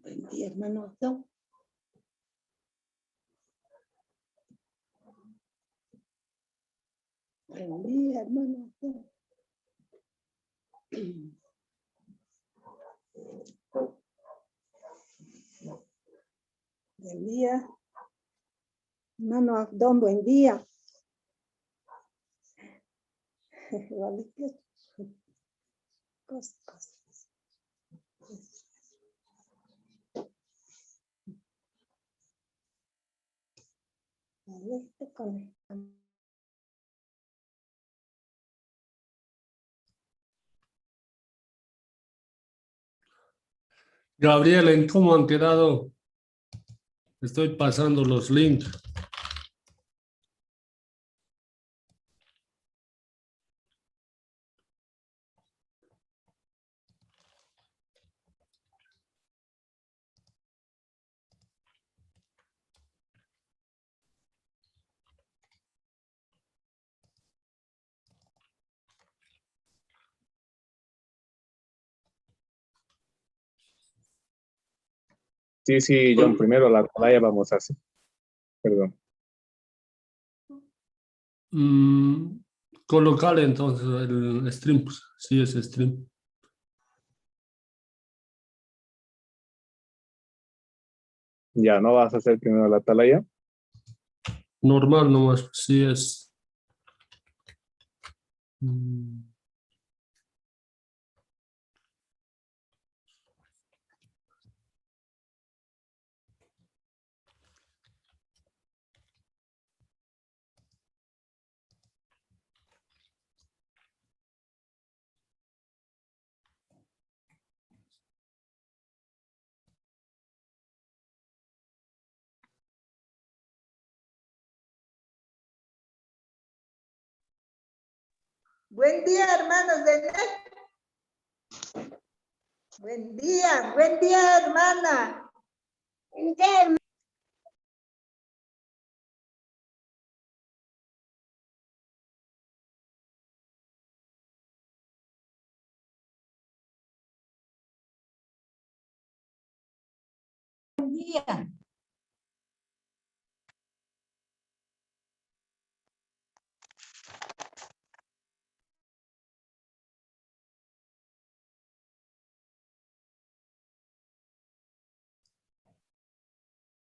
Buen día, hermano Abdón. Buen día, hermano Abdón. Buen día. Hermano Abdón, buen día. Vale, qué cosas. Gabriel, ¿en cómo han quedado? Estoy pasando los links. Sí, sí, John, primero la atalaya vamos a hacer. Perdón. Colocale entonces el stream, pues, sí es stream. Ya, ¿no vas a hacer primero la atalaya? Normal nomás, sí es. Buen día, hermanos de NEC. Buen día, hermana. Buen día, hermana. Buen día.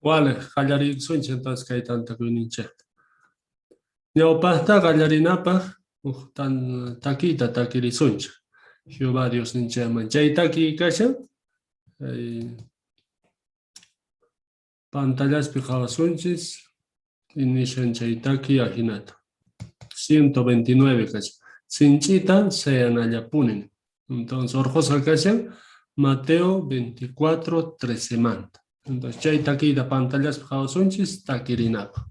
Vale, qallarisunchik entonces kay tantakuyninchikta. Ñawpaqta qallarinapaq uj takiyta takirisunchik. Jehová Dios ninchikman. Chay takiy kashan. Pantallaspi qhawasunchis. Inishan chay takiy ajinata. 129 kashan. Sinchita sayanallapuni. Entonces, orqhusqa kashan Mateo 24, 13 manta. Entonces, chay takiyta pantallaspi qhawasunchis takirinapaq.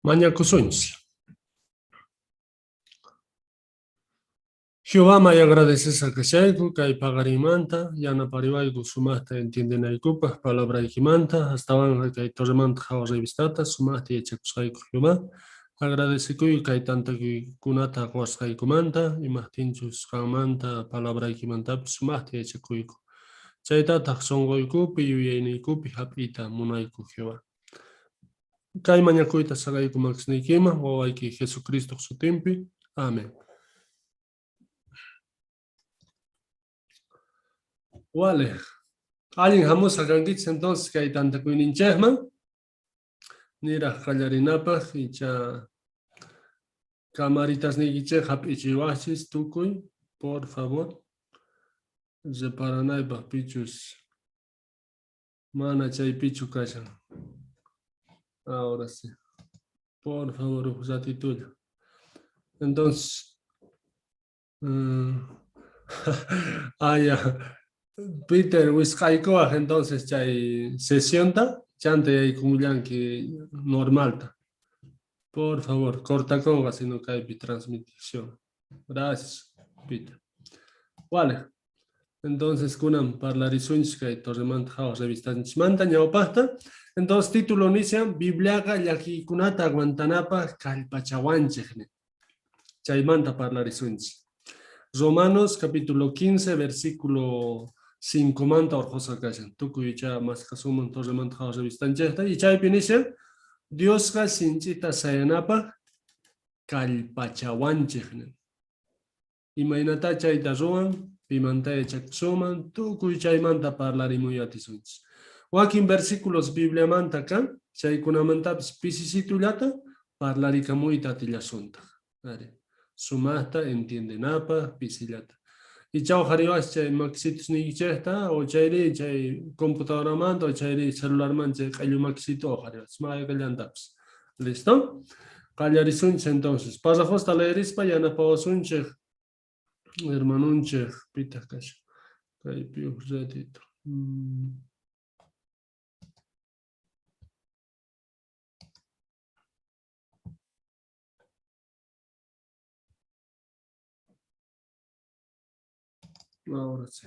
Mañakusunchis. Jehová may agradecesqa kashayku kay paqarinmanta, yanapariwayku sumajta entiendenaykupaj palabraykimanta, astawanqa kay Torremanta Qhawaj revistata sumajta yachakusqayku Jehová. Agradecekuy kay tantakuykunata qowasqaykumanta, imajtinchus qanmanta palabraykimantapis sumajta yachakuyku. Chaytataj sonqoykupi, yuyayniykupi jap'iyta munayku Jehová. Kay mañakuyta saqayku makisniykiman, wawayki Jesucristoj sutinpi. Amén. Wale. Allin jamusqa kankichis entonces kay tantakuyninchejman. Niraj qallarinapaj icha camaritasniykichej jap'ichiwajchis tukuy, por favor. Reparanaypaj pichus mana chaypichu kashan. Ahora sí. Por favor, uj ratitolla. Entonces, ah, ya. Peter, wisq'aykuwaj entonces chay sesionta, chanta yaykumullanki normalta. Por favor, cortakonqa sino kaypi transmisión. Gracias, Peter. Vale. Entonces, kunan parlarisunchis kay Torremanta Qhawaj revistanchismanta ñawpajta. Entonces, título nishan, Bibliaqa llakiykunata aguantanapaj kallpachawanchej. Chaymanta parlarisunchis. Romanos capítulo 15, versículo 5 manta orqhosqa kashan. Tukuy icha mask'asuman Torremanta Qhawaj revistanchejta. Y chaypi nishan, Diosqa sinch'ita sayanapaj kallpachawanchej. Imaynatá chayta ruwan? Pimantá yachakusunman? Tukuy chaymanta parlarimuy atisunchis. Wakin versículos Bibliamanta kan, chaykunamantapis pisisitullata parlarikamuyta atillasuntaj. Ari, sumajta entiendenapaj pisillata. Ichá uqhariwaj chay makisitusniykichejta, o chayri chay computadoramanta, o chayri celularmanta chay q'ellu makisito uqhariwaj, mayqellantapis. Listo? Qallarisunchis entonces. Párrafosta leerispa yanapawasunchej hermanunchej pitaj kashan. Kaypi uj ratito. Ahora sí.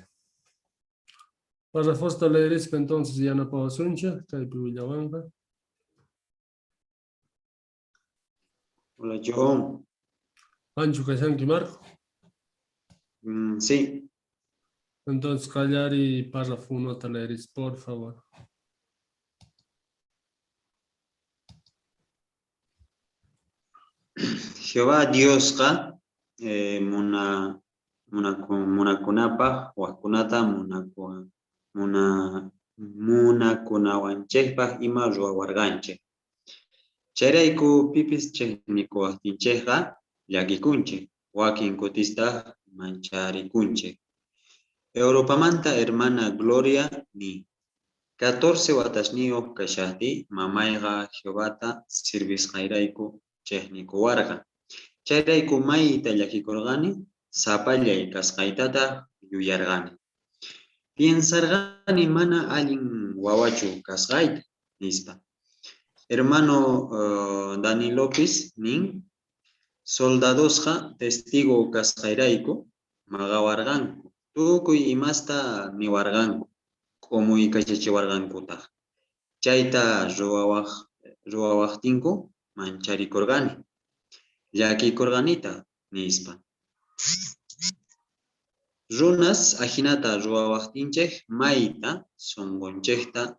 Párrafosta leerispa entonces yanapawasunchej kaypi willawanqa. Hola, John. Qanchu kashanki, Marco? Sí. Entonces, qallariy párrafo unota leeris, por favor. Jehová Diosqa muna, munakunapaj, wajkunata munakunawanchejpaj ima ruwawarqanchej. Chayrayku pipis chejnikuwajtinchejqa llakikunchej, wakin kutistaj mancharikunchej. Europamanta hermana Gloria nin, 14 watasniyoj kashajtiy mamayqa Jehovata sirvisqayrayku chejnikuwarqa. Chayrayku mayta llakikorqani, sapallay kasqaytataj yuyarqani. Piensarqani mana allin wawachu kasqayta, nispa. Hermano Danilopis nin, Soldadosqa testigo kasqayrayku maqawarqanku, tukuy imasta niwarqanku, k'umuykachachiwarqankutaj. Chayta ruwawajtinku mancharikorqani, llakikorqanitaj, nispa. Runas ajinata ruwawajtinchej mayta sonqonchejta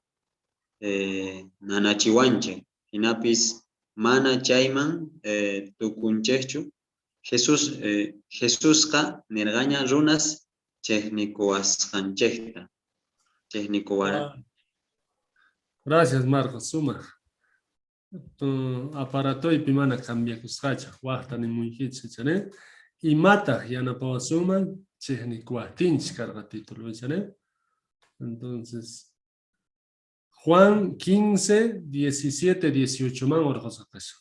nanachiwanchej, jinapis mana chayman tukunchejchu. Jesusqa nerqaña runas chejnikuwasqanchejta. Gracias, Marcos. Sumaj. Aparatoypi mana cambiakusqachu, wajta nimuykichis, icha, Imataj yanapawasunman chejnikuwajtinchis karqa título, icha, Entonces, Juan 15, 17, 18 man orqhosqa kashan.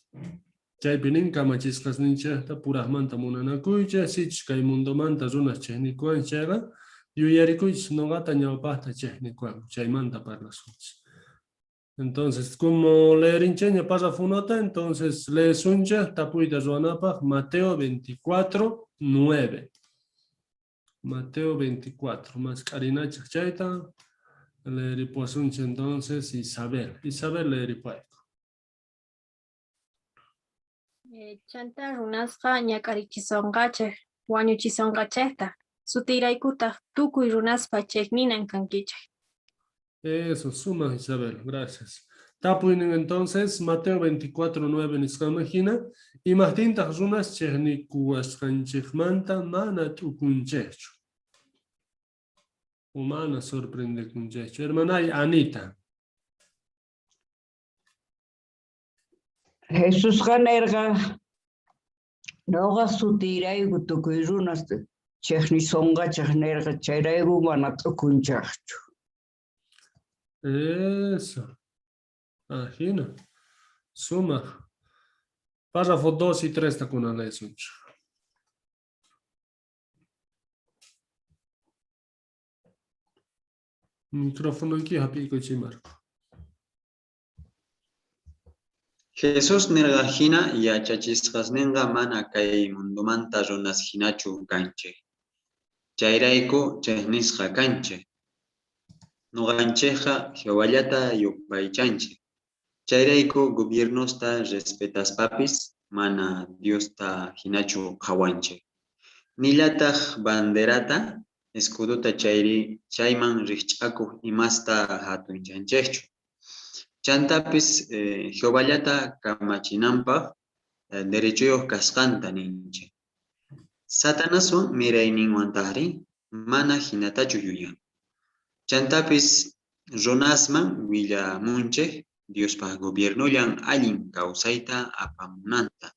Chaypi nin kamachisqasninchejta purajmanta munanakuychej, sichus kay mundomanta runas chejnikuwan chayqa, yuyarikuychis noqata ñawpajta chejnikuwanku, chaymanta parlasunchis. Entonces, como leerincheña párrafo unota, entonces leesuncha tapuyta ruwanapaj Mateo 24, 9. Mateo 24, mask'arinachej chayta leeripuwasunchej entonces Isabel. Isabel leeripuwayku. Chantá runasqa ñak'arichisonqachej, wañuchisonqachejtaj, sutiyraykutaj tukuy runaspa chejninan kankichej. Eso, suma Isabel, gracias. Tapuynin entonces, Mateo 24, 9 nisqanman jina, imajtintaj runas chejnikuwasqanchejmanta mana t'ukunchejchu? O mana sorprendekunchejchu. Hermanay Anita. Jesusqa nerqa, noqa sutiyrayku tukuy runas chejnisonqachej nerqa, chayrayku mana t'ukunchejchu. Eso. Ajina. Sumaj. Párrafo 2 y 3 kunan leesunchej. Microfonoyki jap'iykuchiy, Marco. Jesús nerqa jina yachachisqasnenqa mana kay mundomanta runas jinachu kanchej. Chayrayku chejnisqa kanchej. Noqanchejqa Jehovallata yupaychanchej. Chayrayku gobiernosta respetaspapis mana Diosta jinachu qhawanchej. Nillataj banderata, escudota chayri chayman rijch'akoj imasta jatunchanchejchu. Chantapis Jehovallata kamachinanpaj derechoyoj kasqanta ninchej. Satanaswan mirayninwantajrí mana jinatachu yuyan. Chantapis runasman willamunchej Diospaj gobiernollan allin kawsayta apamunanta,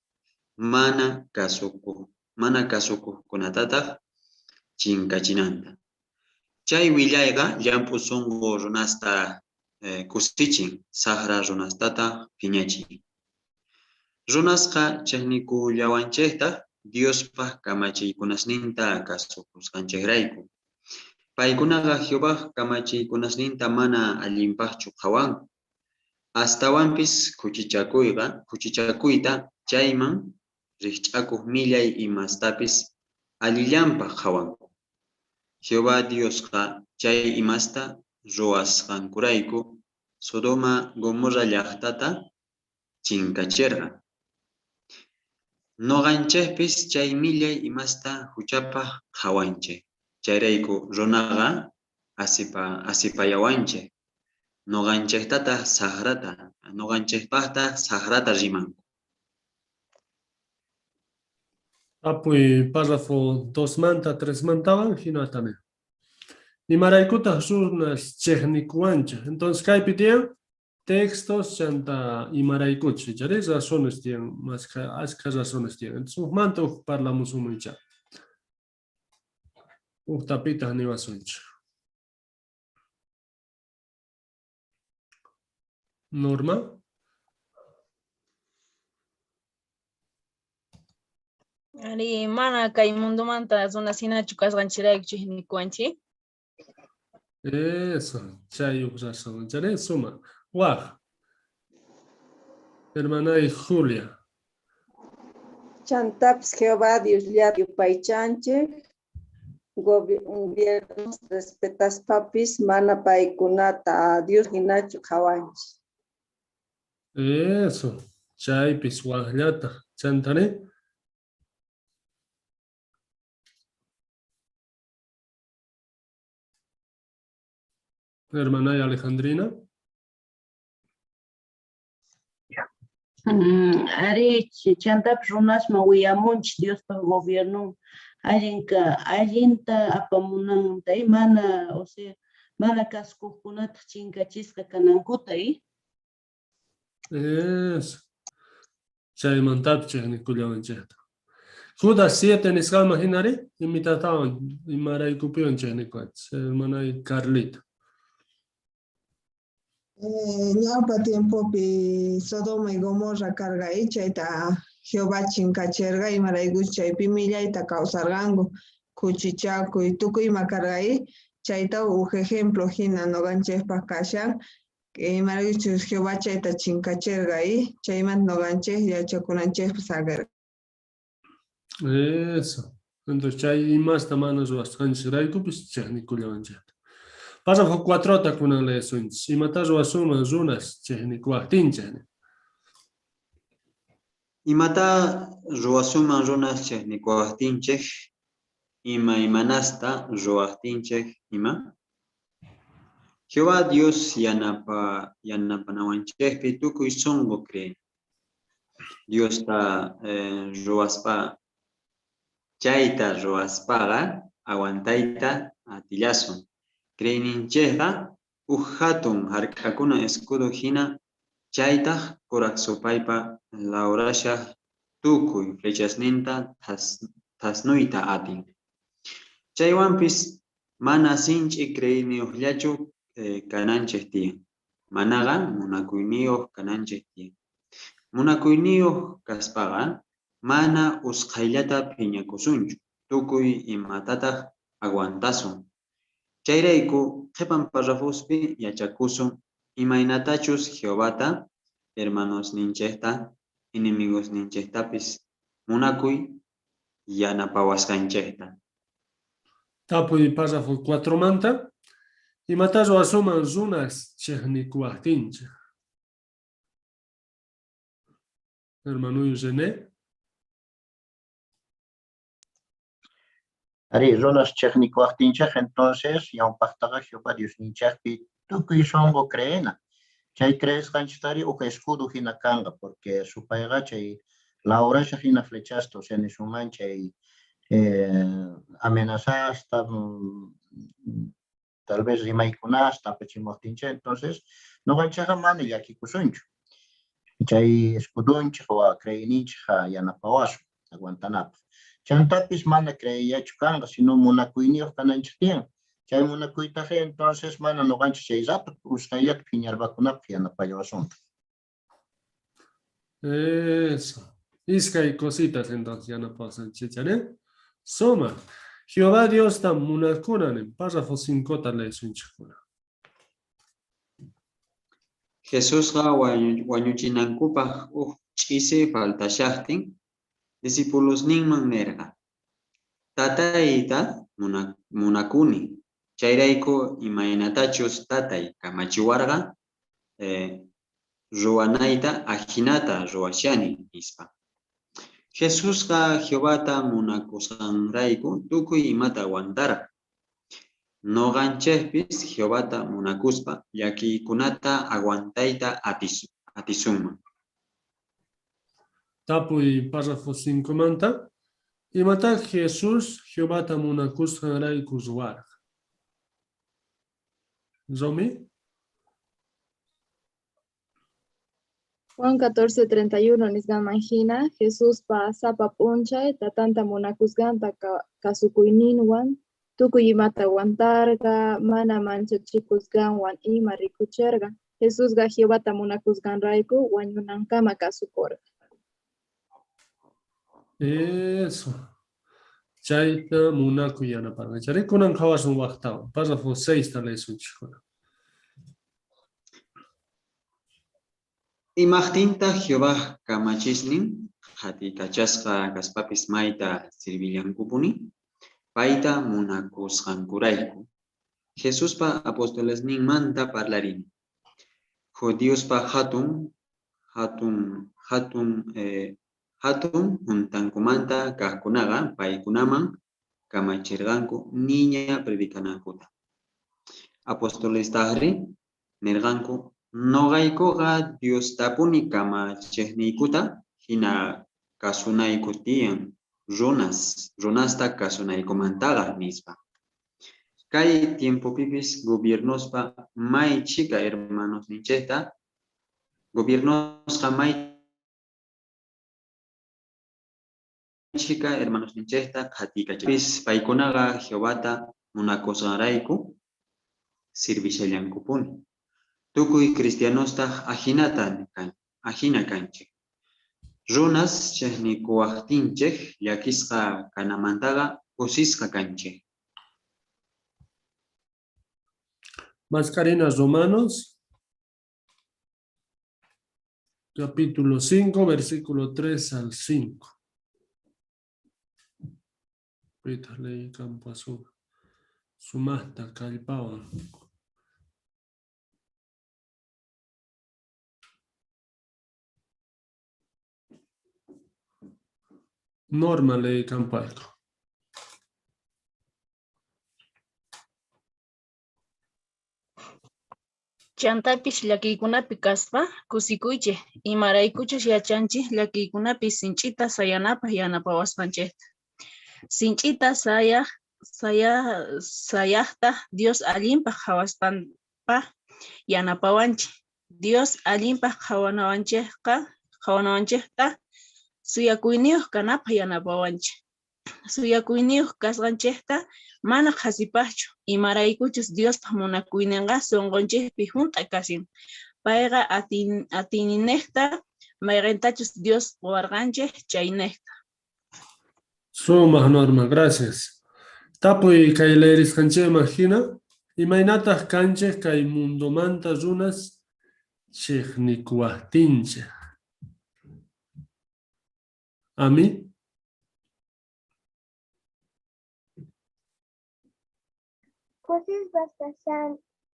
mana kasukojkunatataj chinkachinanta. Chay willayqa llamp'u sonqo runasta kusichin, sajra runastataj phiñachin. Runasqa chejnikullawanchejtaj Diospaj kamachiykunasninta kasukusqanchejrayku. Paykunaqa Jehovaj kamachiykunasninta mana allinpajchu qhawanku. Astawanpis khuchichakuyta chayman rijch'akoj millay imastapis allillanpaj qhawanku. Jehová Diosqa chay imasta ruwasqankurayku Sodoma Gomorra llajtata chinkacherqa. Noqanchejpis chay millay imasta juchapaj qhawanchej. Chayrayku runaqa asipayawanchej. Noqanchejtataj sajrata, noqanchejpajtaj sajrata rimanku. Tapuy párrafo 2 manta 3 mantawan jinata nin. Imaraykutaj runas chejnikuwanchej. Entonces kaypi tiyan textos chanta imaraykuchus, icharí razones tiyan, más ashkha razones tiyan. Entonces ujmanta uj parlamusunman ichá. Uj tapitaj niwasunchej. Norma. Ari, mana kay mundomanta runas jinachu kasqanchirayku chejnikuwanchej. Eso, chay uj razón. Charí, suma. Waj. Hermanay Julia. Chantapis Jehová Diosllata yupaychanchej, gobiernos respetaspapis mana paykunata Dios jinachu qhawanchej. Eso, chaypis wajllata. Chantari. Hermanay Alejandrina. Ari, chantapis runasman willamunchej Diospaj gobiernon allinta apamunanta y mana, o sea, mana kasukojkunata chinkachisqa kanankuta y. Eso. Chaymantapis chejnikullawanchejta. Judas 7 nisqanman jinari, imitatawan imaraykupiwan chejnikuwanchej, hermanay Carlita. Ñawpa tiempopi Sodoma y Gomorra karqa y chayta Jehová chinkacherqa imaraykuchus chaypi millayta kawsarqanku, khuchichakuy tukuy ima karqa y chayta uj ejemplo jina noqanchejpaj kashan. Imaraykuchus Jehová chayta chinkacherqa y chaymanta noqanchej yachakunanchejpaj saqerqa. Eso. Entonces chay imasta mana ruwasqanchejraykupis chejnikullawanchejta. Párrafo 4ta kunan leesunchis. Imatá ruwasunman runas chejnikuwajtinchej? Imatá ruwasunman runas chejnikuwajtinchej, imaymanasta ruwajtinchej ima? Jehová Dios yanapanawanchejpi tukuy sonqo creena. Diosta ruwaspa, chayta ruwaspaqa aguantayta atillasun. Creeyninchejqa uj jatun jark'akuna escudo jina, chaytaj Kuraj Supaypa lawrashaj tukuy flechasninta thasnuyta atin. Chaywanpis mana sinch'i creeyniyojllachu kananchej tiyan, manaqa munakuyniyoj kananchej tiyan. Munakuyniyoj kaspaqa mana usqhayllata phiñakusunchu, tukuy imatataj aguantasun. Chayrayku qhepan parrafospi yachakusun imaynatachus Jehovata, hermanosninchejta, enemigosninchejtapis munakuy yanapawasqanchejta. Tapuy párrafo 4manta. Imatá ruwasunman runas chejnikuwajtinchej? Hermano René. Arí, runas chejnikuwajtinchej, entonces, ñawpajtaqa Jehová Diosninchejpi tukuy sonqo creena. Chay creesqanchejtari uj escudo hina kanqa, porque supayqa chay lawrashaj hina flechasta, o sea, nisunman chay amenazasta, tal vez rimaykunasta apachimuwajtinchej, entonces, noqanchejqa mana llakikusunchu. Chay escudonchej o creeyninchej yanapawasun aguantanapaj. Chantapis mana creeyachu kanqa, sino munakuyniyoj kananchej tiyan. Chay munakuytaqa entonces mana noqanchej chay rato usqhayllata phiñarpakunapaj yanapallawasuntaj. Eso. Iskay cositas entonces yanapawasunchej, ¿eh? Suma. Jehová Diosta munakuna nin. Párrafo 5ta leesunchejkuna. Jesusqa wañuchinankupaj uj ch'isi faltashajtin, discipulosninman nerqa: Tatayta munakuni, chayrayku imaynatachus tatay kamachiwarqa ruwanayta ajinata ruwashani, nispa. Jesusqa Jehovata munakusqanrayku tukuy imata aguantarqa. Noqanchejpis Jehovata munakuspa llakiykunata aguantayta atisunman. Tapuy párrafo 5manta. Imatá Jesús Jehovata munakusqanrayku ruwarqa? Romy? Juan 14:31 nisqanman hina, Jesuspa sapa p'unchay tatanta munakusqanta kasukuyninwan, tukuy imata aguantarqa, mana manchachikusqanwan ima rikucherqa. Jesusqa Jehovata munakusqanrayku wañunankama kasukorqa. Eso. Chayta munakuy yanaparqa. Chayri kunan qhawasun wajtawan. Párrafo 6ta leesunchejkuna. Imajtintaj Jehová kamachisnin qhatikachasqa kaspapis mayta sirvillankupuni? Payta munakusqankurayku. Jesuspa apostolesninmanta parlarini. Judiospa jatun juntankumanta kajkunaqa paykunaman kamacherqanku niña predicanankuta. Apostolestajri nerqanku, noqaykuqa Diostapuni kamachejniykuta hina kasunayku tiyan runasta kasunaykumantaqa, nispa. Kay tiempopipis gobiernospa may chhika hermanosninchejta, gobiernosqa may chhika hermanosninchejta qhatikachapis paykunaqa Jehovata munakusqanrayku sirvishallankupuni. Tukuy cristianostaj ajina kanchej. Runas chejnikuwajtinchej llakisqa kanamantaqa kusisqa kanchej. Mascarinas Romanos. Capítulo 5, versículo 3 al 5. Pitaq leeykampuwasun sumajta kallpawan. Norma leeykampayku. Chantapis llakiykunapi kaspa kusikuychej, imaraykuchus yachanchej llakiykunapi sinch'ita sayanapaj yanapawasqanchejta. Sinch'ita sayajtaj Dios allinpaj qhawasqanpaj yanapawanchej. Dios allinpaj qhawanawanchejta suyakuyniyoj kanapaj yanapawanchej. Suyakuyniyoj kasqanchejta mana qhasipajchu, imaraykuchus Diospa munakuynenqa sonqonchejpi junt'a kashan. Payqa atiyninnejta, mayqentachus Dios qowarqanchej chaynejta. Sumaj Norma, gracias. Tapuy kay leerisqanchejman jina, imaynataj kanchej kay mundomanta runas chejnikuwajtinchej? Ami? Kusisqas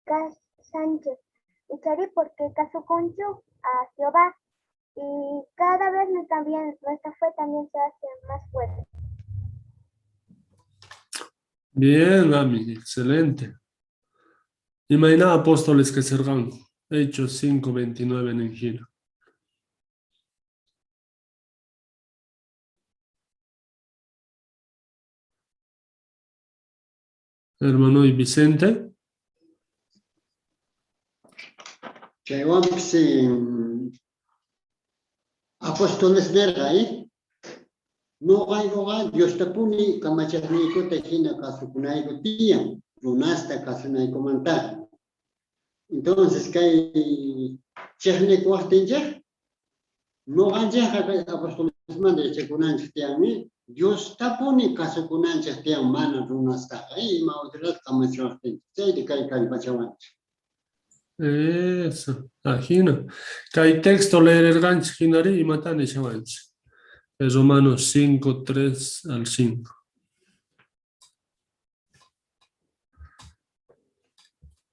kashanchej, icharí porque kasukunchej a Jehová y cada vez también, nuestra fe también se hace más fuerte. Bien, Ami, excelente. Imayna apóstoles kasharqanku? Hechos 5:29 nin jina. Hermano y Vicente. Chaywanpis apóstoles nerqa, noqaykoqa Diostapuni kamachejniykuta jina kasukunayku tiyan, runasta kasunaykumantaqa. Entonces kay chejnikuwajtinchej, noqanchejqa kay apostolesmanta yachakunanchej tiyanmi, Diostapuni kasukunanchej tiyan mana runastaqa, ima autoridad kamachiwajtinchej, chayta kay kallpachawanchej. Eso, ajina. Kay texto leererqanchej jinari imata nishawanchej. Romanos 5, 3 al 5.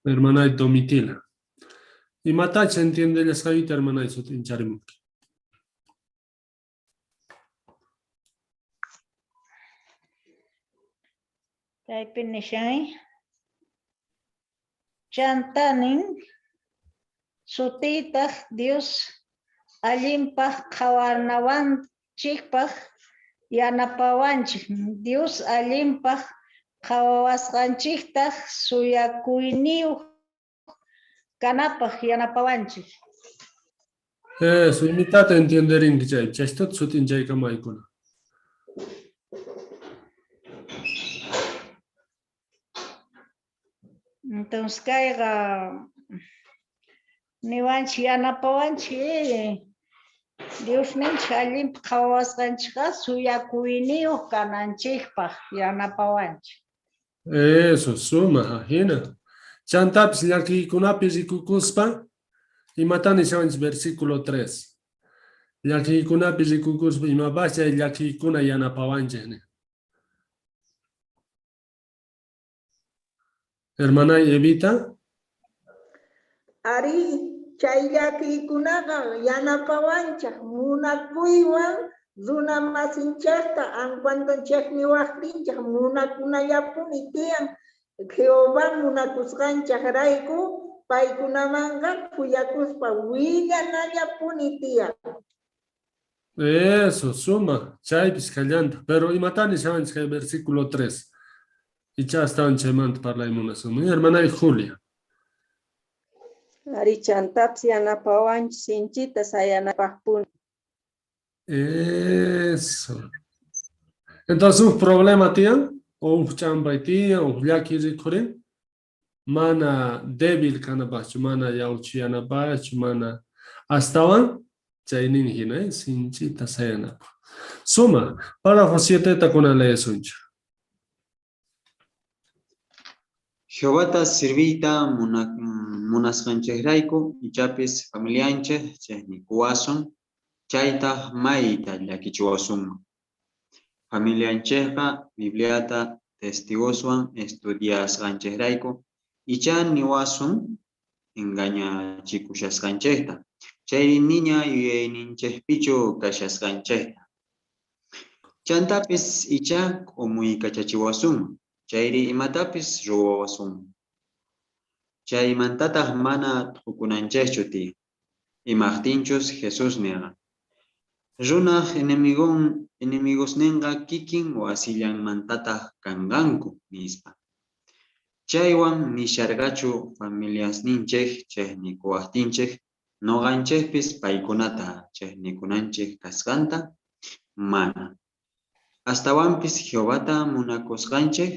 Hermana Domitila. Imatacha entiendellasqaykita hermanay sut'incharimunki. Chaypi nishan, chantá nin, sutiytaj Dios allinpaj qhawanawanchejpaj yanapawanchej. Dios allinpaj qhawawasqanchejtaj suyakuyniyoj kanapaj yanapawanchej. Eso, imitata entienderinki chay, chaytata sut'inchaykamaykuna. Entonces kayqa niwanchej yanapawanchej Diosninchej allinpaj qhawawasqanchejqa suyakuyniyoj kananchejpaj yanapawanchej. Eso, sumaj, ajina. Chantapis llakiykunapi rikukuspa, imata nishawanchej versículo 3. Llakiykunapi rikukuspa, imapaj chay llakiykuna yanapawanchej ni. Hermanay Evita. Arí, chay llakiykunaqa yanapawanchej munakuywan runa masinchejta ancuanto chejniwajtinchej munakunallapuni tiyan. Jehová munakusqanchejrayku paykunamanqa khuyakuspa willanallapuni tiyan. Eso, sumaj, chaypis kallanta. Pero imatá nishawanchej kay versículo 3? Ichá astawan chaymanta parlay munasunman. Hermanay Julia. Arí, chantapis yanapawanchej sinchita sayanapajpuni. Eso. Entonces, uj problema tiyan, o uj ch'ampay tiyan, uj llakiy rikhurin, mana débil kanapajchu, mana yawchiyanapajchu, mana astawan chaynin jina, sinchita sayanapaj. Sumaj, párrafo 7 kunan leesunchej. Jehovata sirviyta munasqanchejrayku ichapis familianchej chejnikuwasun, chaytaj mayta llakichiwasunman. Familianchejqa Bibliata testigoswan estudiasqanchejrayku ichá niwasun engañachikushasqanchejta, chayri niña yuyayninchejpichu kashasqanchejta. Chantapis ichá k'umuykachachiwasunman, chayri imatapis ruwawasunman. Chaymantataj mana t'ukunanchejchu tiyan, imajtinchus Jesús nerqa: Runaj enemigosnenqa kikin wasillanmantataj kanqanku, nispa. Chaywan nisharqachu familiasninchej chejnikuwajtinchej noqanchejpis paykunata chejnikunanchej kasqanta? Mana. Astawanpis Jehovata munakusqanchej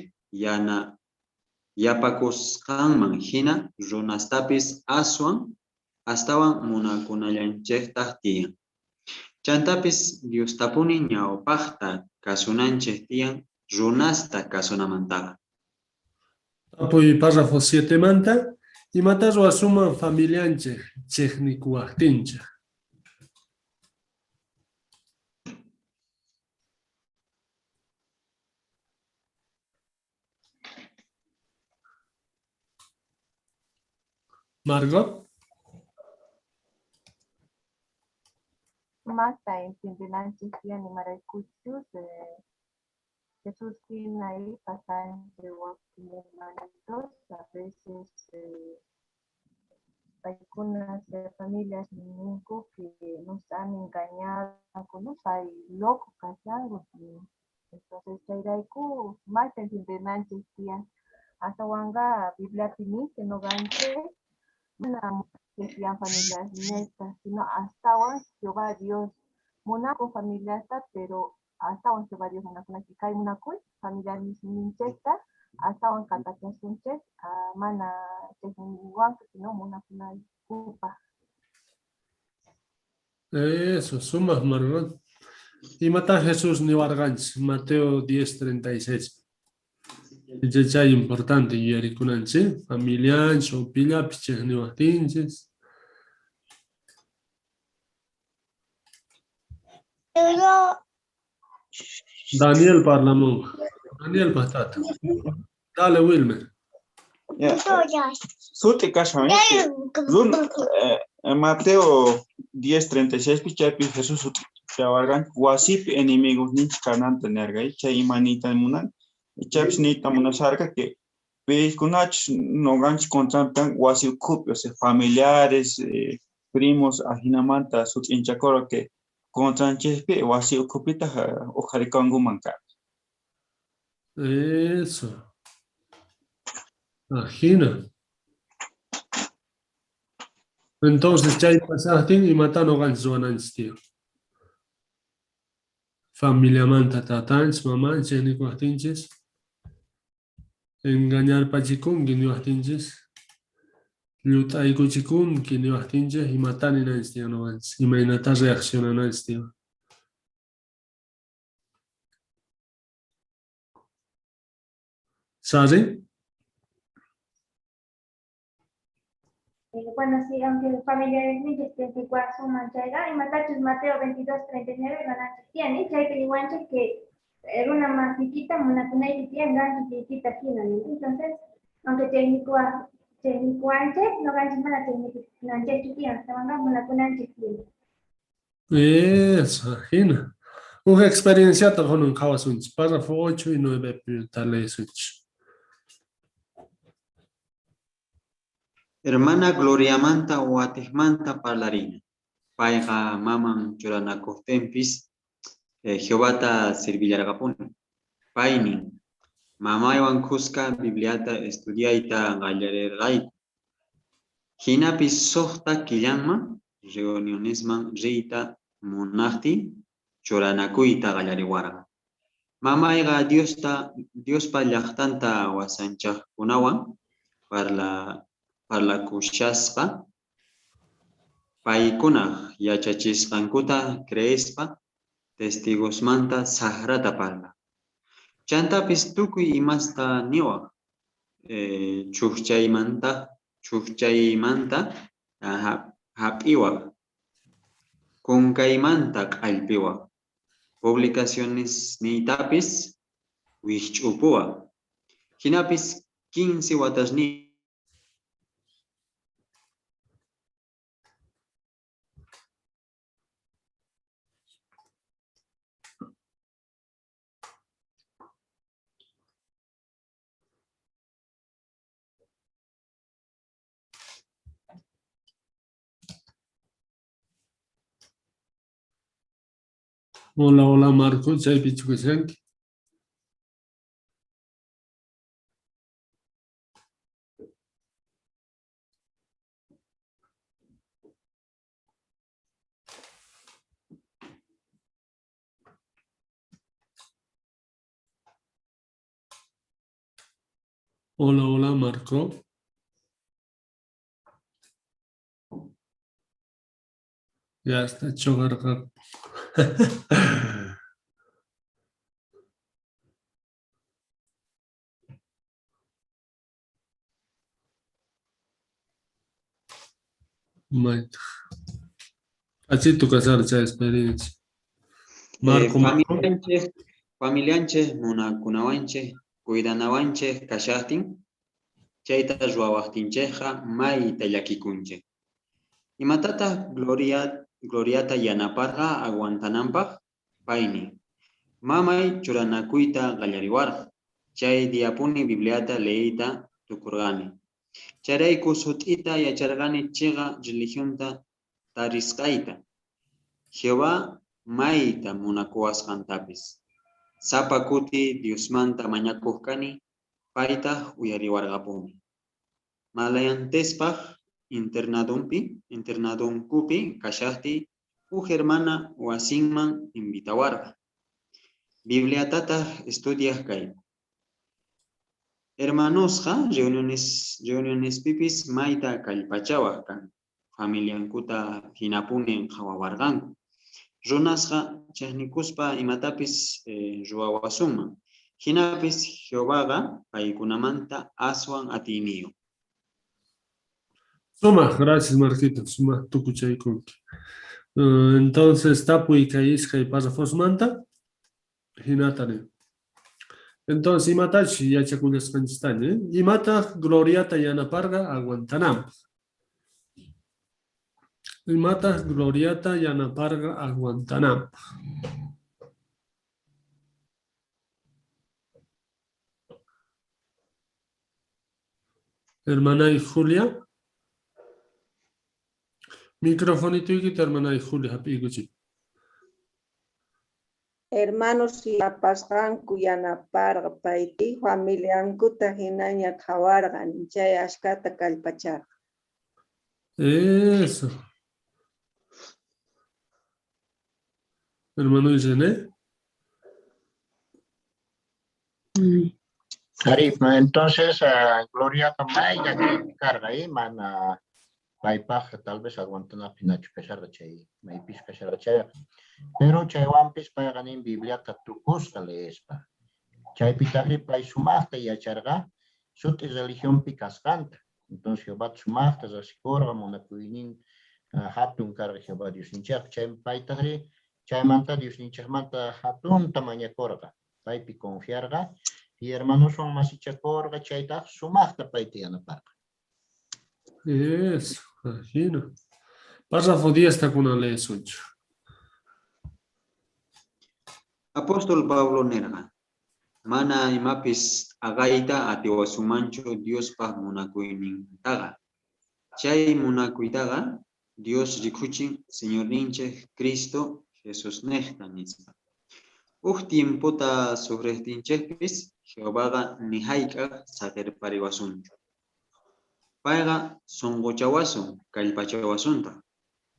yapakusqanman jina runastapis astawan munakunallanchejtaj tiyan. Chantapis Diostapuni ñawpajta kasunanchej tiyan runasta kasunamantaqa. Tapuy párrafo 7 manta, imatá ruwasunman familianchej chejnikuwajtinchej? Margot. Masta entiendenanchej tiyan imaraykuchus Jesús jina ahí pasanchej wakin hermanitos, a veces paykunas familias ninku que nos han engañado, no hay loco kashanku. Entonces chayrayku mayta entiendenanchej tiyan. Astawanqa Bibliapi nin que noqanchej mana tiyan familias neta, sino astawan Jehová Dios munakun familiasta, pero astawan Jehová Dios munakunanchej. Kay munakuy familiarninchejta astawan kallpachasunchej, mana chejniwanku, sino munakunaykupaj. Eso, sumaj Margot. Imatá Jesús niwarqanchis Mateo 10:36. Chay importante yuyarikunanchis, familianchis o pillapis chejniwajtinchis. Daniel parlamunqa. Daniel tata. Dale, Wilmer. Sut'i kashan, Mateo 10:36 pi chaypi Jesús sut'ichawarqan wasipi enemigos ninchik kananta nerqa, chay ima niyta munan, chaypis niyta munasharqa que paykunachus noqanchis contranpi wasi ukhupi, o sea, familiares, primos, ajinamanta sut'inchakurqa que contranchejpi wasi ukhupitaj uqharikankuman karqa. Eso. Ajina. Entonces, chay pasajtin imatá noqanchis ruwananchis tiyan? Familiamanta tatanchis, mamanchis nikuwajtinchis, engañarpachikunki niwajtinchis, llut'aykuchikunki niwajtinchis, imatá ninanchis tiyan noqanchis, imaynatá reaccionananchis tiyan. Sari? Bueno, sí, aunque familiares ninchis chejnikuwasunman chayqa, imatachus Mateo 22:39 ruwananchis tiyan, chaypi niwanchej que runa masiykita munakunayki tiyan qan kikiykita jina, ¿no? Entonces, aunque chejnikuwanchej, noqanchis mana chejnikunanchejchu tiyan, astawanqa munakunanchej tiyan. Eso, jina. Uj experienciata kunan qhawasunchis, párrafo 8 y 9 pi leesunchis. Hermana Gloriamanta watejmanta parlarina. Payqa maman churanakojtinpis Jehovata sirvillarqapuni. Paynin, mamaywan khuska Bibliata estudiayta qallarerqayku. Jinapis sojta killanman reunionesman riyta munajtiy churanakuyta qallariwarqa. Mamayqa Diospa llajtanta wasanchajkunawan parlakushaspa, paykunaj yachachisqankuta creespa testigosmanta sajrata parlaj. Chantapis tukuy imasta niwaj, Chujchaymanta jap'iwaj, kunkaymanta q'allpiwaj, publicacionesniytapis wijch'upuwaj. Jinapis 15 watasniyoj Hola, hola Marco, chaypichu kashanki? Hola, hola Marco. Ya está chogarqa. Maytaq. K'achitu kasharqa chay experiencia. Marco, Marco. Familianchej munakunawanchej, cuidanawanchej kashajtin, chayta ruwawajtinchejqa mayta llakikunchej. Imatataj Gloriata yanaparqa aguantananpaj? Pay nin: Mamay churanakuyta qallariwarqa, chay diapuni Bibliata leeyta tukorqani. Chayrayku sut'ita yacharqani cheqa religionta tarisqayta, Jehová mayta munakuwasqantapis. Sapa kuti Diosmanta mañakoj kani, paytaj uyariwarqapuni. Malayantespaj internadonkupi kashajtiy, uj hermana wasinman invitawarqa, Bibliatataj estudiaj kayku. Hermanosqa reunionespipis mayta kallpachawaj kanku, familiankuta jinapuni qhawawarqanku. Runasqa chejnikuspa imatapis ruwawasunman, jinapis Jehovaqa paykunamanta aswan atiyniyoj. Sumaj, gracias Marquito, sumaj tukuchaykunki. Entonces tapuy kay iskay párrafosmanta, jinata nin. Entonces imatachus yachakullasqanchistaña, imataj Gloriata yanaparqa aguantananpaj? Imataj Gloriata yanaparqa aguantananpaj? Hermanay Julia. Microfonituykita, hermanay Julia, jap'iykuchiy. Hermanos yapasqanku yanaparqa, payti familiankuta hinaña qhawarqa, chay ashkata kallpacharqa. Eso. Hermano René. Arí, entonces Gloriaqa may llakiypi karqa, mana paypaj tal vez aguantanapaj hinachu kasharqa chay maypis kasharqa chayqa. Pero chaywanpis payqa nin Bibliata tukusqa leespa. Chaypitajri pay sumajta yacharqa sut'i religionpi kasqanta. Entonces Jehová sumajta rasikurqa, munakuynin hatun karqa Jehová Diosninchejpa. Chay paytajri chaymanta Diosninchejmanta hatunta mañakurqa, paypi confiarqa y hermanoswan masichakurqa, chaytaj sumajta payta yanaparqa. Eso, ajina. Párrafo 10 ta kunan leesunchej. Apóstol Pablo nerqa, mana imapis t'aqayta atiwasunmanchu Diospa munakuynintaqa. Chay munakuytaqa Dios rikuchin Señorninchej Cristo Jesusnejta nispa. Uj tiempota sufrejtinchejpis, Jehovaqa ni jayk'aj saqerpariwasunchu. Payqa sonqochawasun, kallpachawasuntaj.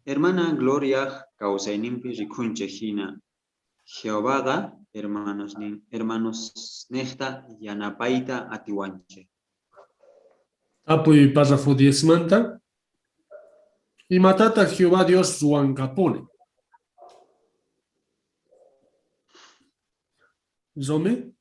Hermana Gloriaj kawsayninpi rikunchej jina, Jehovaqa hermanosnejta yanapayta atiwanchej. Tapuy párrafo 10 manta. Imatataj Jehová Dios ruwankapuni? Romy?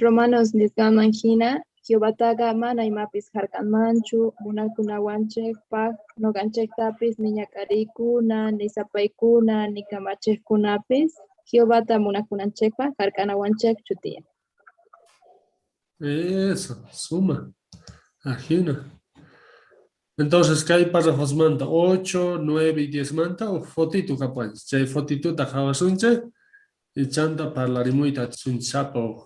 Romanos nisqanman jina, Jehovataqa mana imapis jark'anmanchu munakunawanchejpaj, noqanchejtapis ni ñak'ariykuna, ni sapaykuna, ni kamachejkunapis Jehovata munakunanchejpaj jark'anawanchejchu tiyan. Eso, suma. Ajina. Entonces, kay párrafosmanta 8, 9 y 10 manta uj fotito kapuwanchej. Chay fotituta qhawasunchej y chanta parlarimuyta atisunchej sapa uj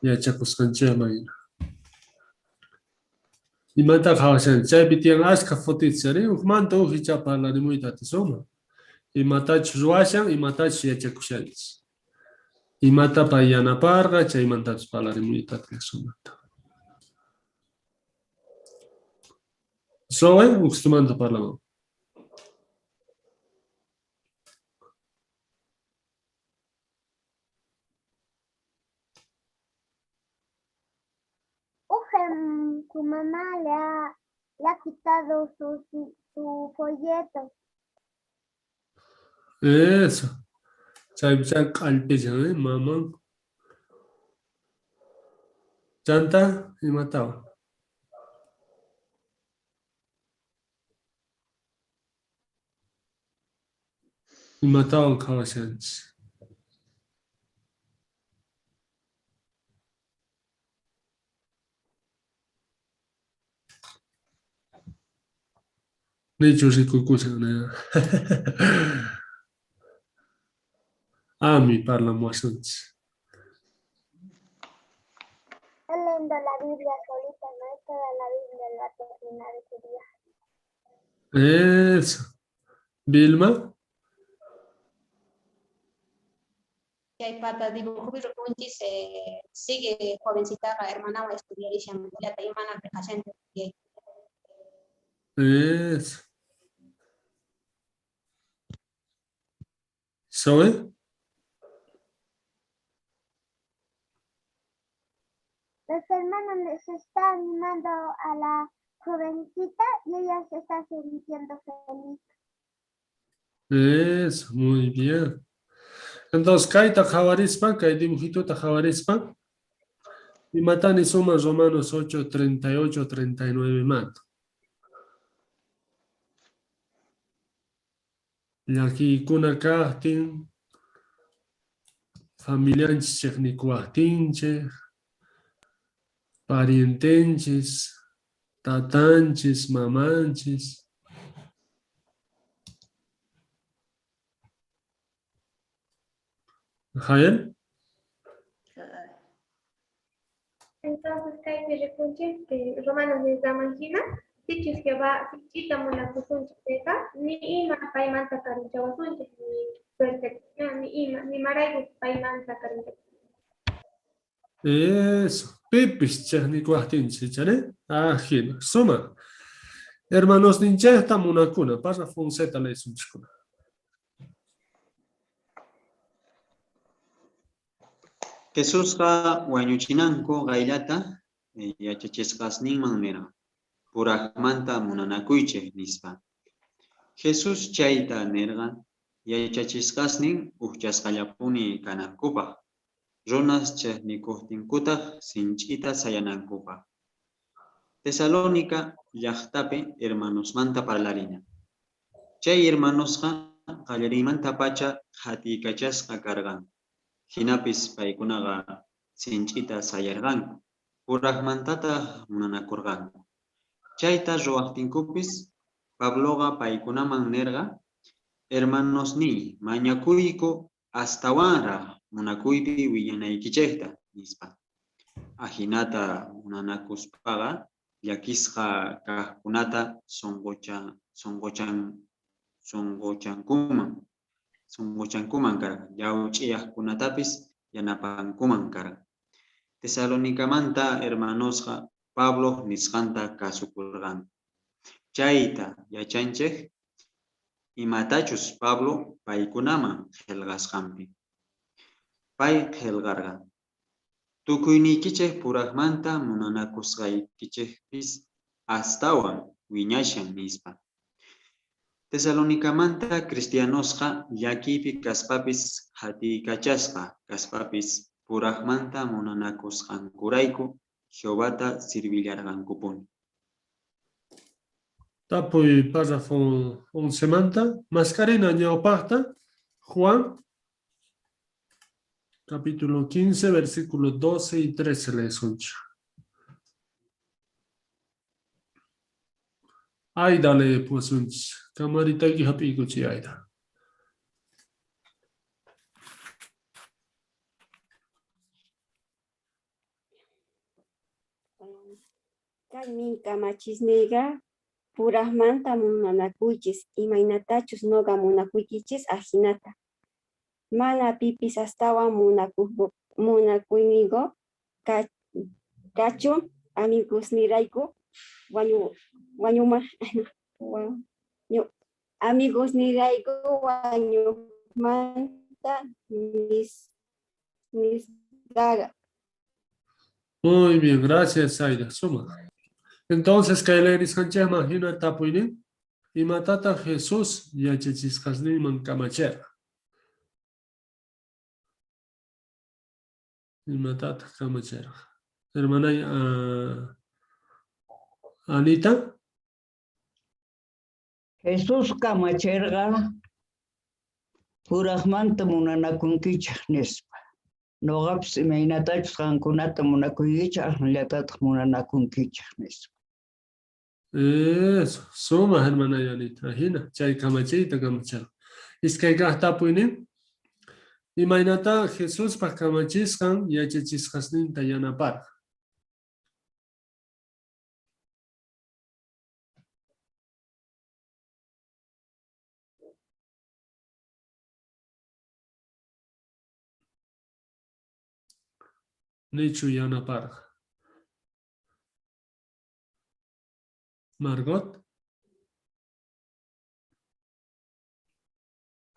yachakusqanchejman hina. Imata qhawashanchej? Chaypi tiyan ashkha fotitos, arí? Ujmanta uj ichá parlarimuyta atisunman. Imatachus ruwashan, imatachus yachakushanchej. Imata pay yanaparqa, chaymantapis parlarimuyta atisunman. Zoe, ujstumanta parlaman. Uj su mamá le ha quitado su folleto. Eso. Chaypi chay q'allpishan, eh, maman. Chanta, imatawan? Imatawan qhawashanchis? Nichu rikukushan, ne? Ami parlamuwasunchis. Está leyendo la Biblia solita, no es toda la Biblia la ha terminado ese día. Eso. Vilma. Chay pata dibujopi rikunchis sigue jovencitaqa hermanawan estudiarishan Bibliata imananpi qhashanchu. Eso. Zoe. Los hermanos les está animando a la jovencita y ella se está sintiendo feliz. Eso, muy bien. Entonces, kayta qhawarispa, kay dibujituta qhawarispa, imata nisunman Romanos 8, 38, 39 manta. Llakiykuna kajtin, familianchis chejnikuwajtinchej, parientenchis, tatanchis, mamanchis. Jael? Entonces, kaypi rikunchis que Romanos nisqanman hina, sichus Jehová sinchita munakusunchis chayqa, ni ima paymanta karunchawasunchis, ni suerte, ni ima, ni imarayku paymanta karunchawasunchis. Eso, pipis chejnikuwajtinchis, ichari? Ajina, suma. Hermanosninchejta munakuna, párrafo 11 leesunchiskuna. Jesusqa wañuchinanku qayllata yachachisqasninman nirqa, purajmanta munanakuychej nispa. Jesús chayta nirqa yachachisqasnin ujchasqallapuni kanankupaj, runas chejnikuqtinkutaq sinch'ita sayanankupaj. Tesalónica llaqtapi hermanosmanta parlarina. Chay hermanosqa qallariymantapacha qhatiykachasqa karqanku. Jinapis paykunaqa sinch'ita sayarqanku, purajmantataq munanakurqanku. Chayta ruwaqtinkupis, Pabloqa paykunaman nirqa, hermanosniy, mañakuyku astawanraq munakuypi wiñanaykichejta, nispa. Ajinata munanakuspaqa llakisqa kajkunata sunquchankuman karqa, llawch'iyajkunatapis yanapankuman karqa. Tesalonicamanta hermanosqa Pabloj nisqanta kasukurqanku. Chayta yachanchej imatachus Pablo paykunaman qillqasqanpi. Pay qillqarqa: Tukuyniykichej purajmanta munanakusqaykichejpis astawan wiñashan, nispa. Tesalonicamanta cristianosqa llakiypi kaspapis qhatiykachasqa kaspapis purajmanta munanakusqankurayku Jehovata sirvillarqankupuni. Tapuy párrafo 11manta. Mask'arina ñawpajta Juan capítulo 15, versículo 12 y 13 leesunchej. Aida leepuwasunchis. Kamaritayki jap'iykuchiy Aida. Kaymin kamachisneyqa, purajmanta munanakuychis, imaynatachus noqa munakuykichis ajinata. Mana pipis astawan munakuyniyoj kachu amigosniyrayku amigosniyrayku wañojmanta nisqaqa. Muy bien, gracias Aida. Suma. Entonces, kay leerisqanchejman jina tapuynin, imatataj Jesús yachachisqasninman kamacherqa? Imatataj kamacherqa? Hermanay Anita. Jesús kamacherqa purajmanta munanakunkichej nispa. Noqapis imaynatachus qankunata munakuykichej, ajinallatataj munanakunkichej nispa. Eso, sumaj hermanay Anita, ajina, chay kamachiyta kamacherqa. Iskay kaj tapuynin, imaynatá Jesuspa kamachisqan yachachisqasninta yanaparqa? Nichu yanaparqa? Margot.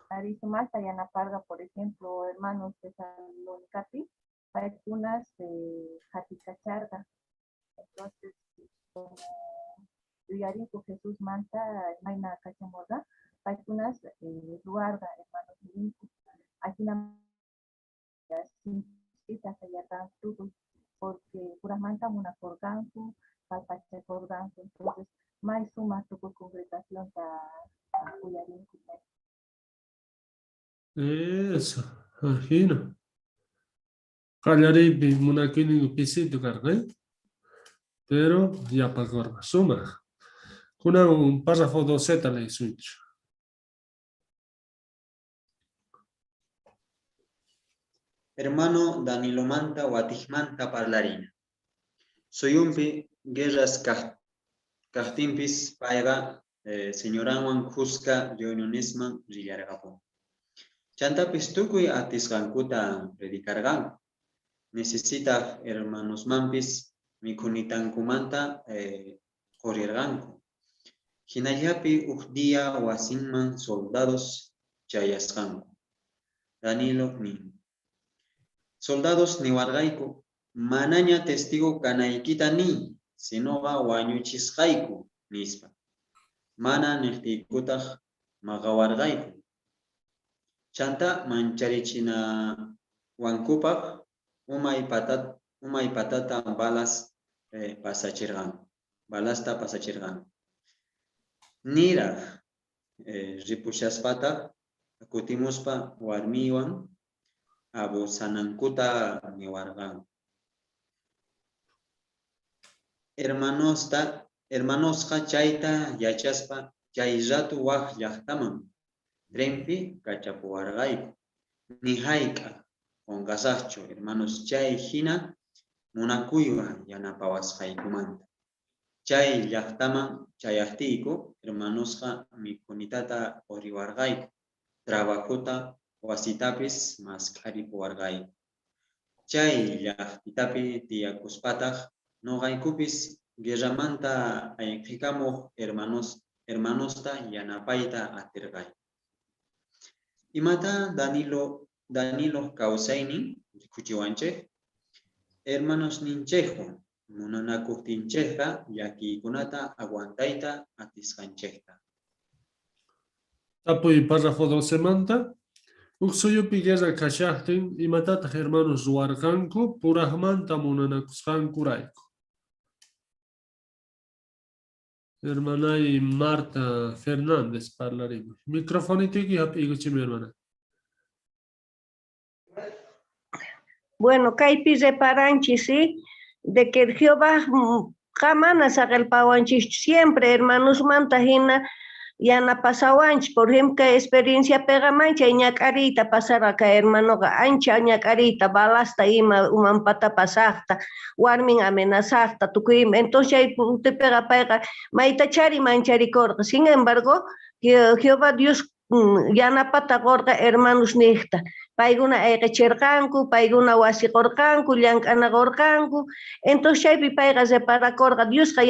Arí, sumajta yanaparqa, por ejemplo, hermanos Tesalonicapi, paykunas jatikacharqa. Entonces, como yuyarinku Jesusmanta imayna kachamorqa, paykunas ruwarqa, hermanos ninku. Ajina sinch'ita sayarqanku tukuy, porque purajmanta munakorqanku, kallpachakorqanku. Entonces, may sumaj tukuy congregacionta uyarinku. Eso, ajina. Qallariypi munakuyninku pisitu karqa, eh? Pero yapakorqa, sumaj. Kunan un párrafo 12ta leesunchej. Hermano Danilomanta watejmanta parlarina. Suyunpi guerras kajtinpis payqa señoranwan khuska reunionesman rillarqapuni. Chantapis tukuy atisqankuta predicarqanku. Necesitaj hermanosmanpis mikhunitankumanta qorirqanku. Jinallapi uj día wasinman soldados chayasqanku. Danilo nin: Soldados niwarqayku, manaña testigo kanaykita niy, sinoqa wañuchisqayku, nispa. Mana nejtiykutaj maqawarqayku. Chantá mancharichinawakupaj umay patata balas pasacherqanku, balasta pasacherqanku. Niraj ripushaspataj kutimuspa warmiywan abusanankuta niwarqanku. Hermanosqa chayta yachaspa chay rato waj llajtaman trenpi kachapuwarqayku. Ni jayk'aj qonqasajchu hermanos chay jina munakuywan yanapawasqaykumanta. Chay llajtaman chayajtiyku, hermanosqa mikhunitata qoriwarqayku, trabajota, wasitapis mask'aripuwarqayku. Chay llajtitapi tiyakuspataj, noqaykupis guerramanta ayqekamoj hermanosta yanapayta aterqayku. Imatá Daniloj kawsaynin rikuchiwanchej? Hermanosninchejwan munanakojtinchejqa llakiykunata aguantayta atisqanchejta. Tapuy párrafo 12manta. Uj suyupi guerra kashajtin, imatataj hermanos ruwarqanku purajmanta munanakusqankurayku? Hermanay Marta Fernández parlarimuy. Microfonituyki hap'iykuchimi hermana. Bueno, kaypi reparanchis, ¿sí? De que Jehová mana saqerpawanchikchu siempre hermanosmanta hina yanapasawanchik. Por ejemplo, kay experienciapiqa manchay ñak'ariyta pasarqa kay hermanoqa, ancha ñak'ariyta, balasta ima umanpata pasaqta, warmin amenazaqta, tukuy ima. Entonces chay kutipiqa payqa maytachari mancharikurqa. Sin embargo, Jehová Dios yanapata qorqa hermanos niqta. Paykuna ayqichirqanku, paykuna wasi qorqanku, llank'ana qorqanku. Entonces chaypi payqa reparakurqa Diosqa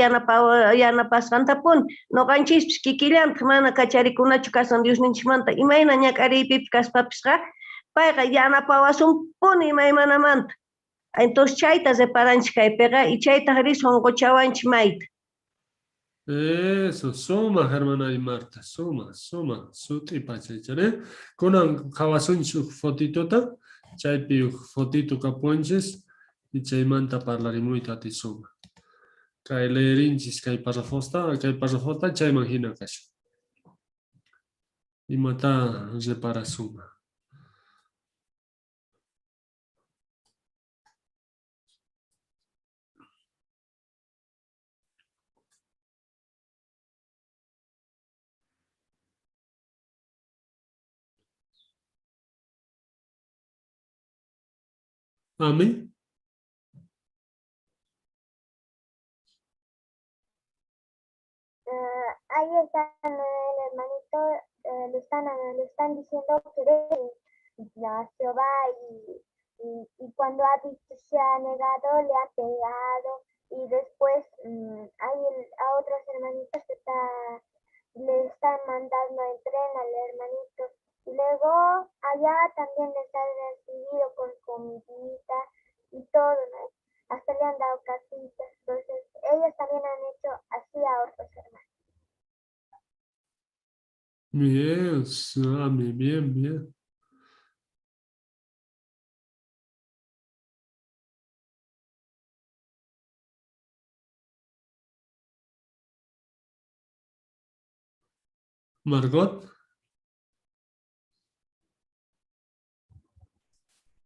yanapasqantapuni. Noqanchispis kikillantaq mana kacharikunachu kasan Diosninchikmanta. Imayna ñak'ariypipis kaspapisqa payqa yanapawasunpuni imaymanamanta. Entonces chayta reparanchik kaypiqa y chaytaqri sunquchawanchik mayta. Eso, sumaj hermana y Marta, suma, suma, sut'i pachaychari. Kunan qhawasunchik uj fotitota, chaypi uj fotito kapuwanchis y chaymanta parlarimuyta atisuma. Kay leerinchis kay parrafosta chayman hina kashan. Imata reparasuma. Amén. Ahí está el hermanito, le están diciendo que dejen a Jehová y cuando ha dicho se ha negado, le ha pegado y después hay a otros hermanitos que le están mandando en tren al hermanito. Y luego allá también les han recibido con comidita y todo, ¿no? Hasta le han dado casitas. Entonces, ellos también han hecho así a otros hermanos. Bien, Sami, bien, bien. Margot.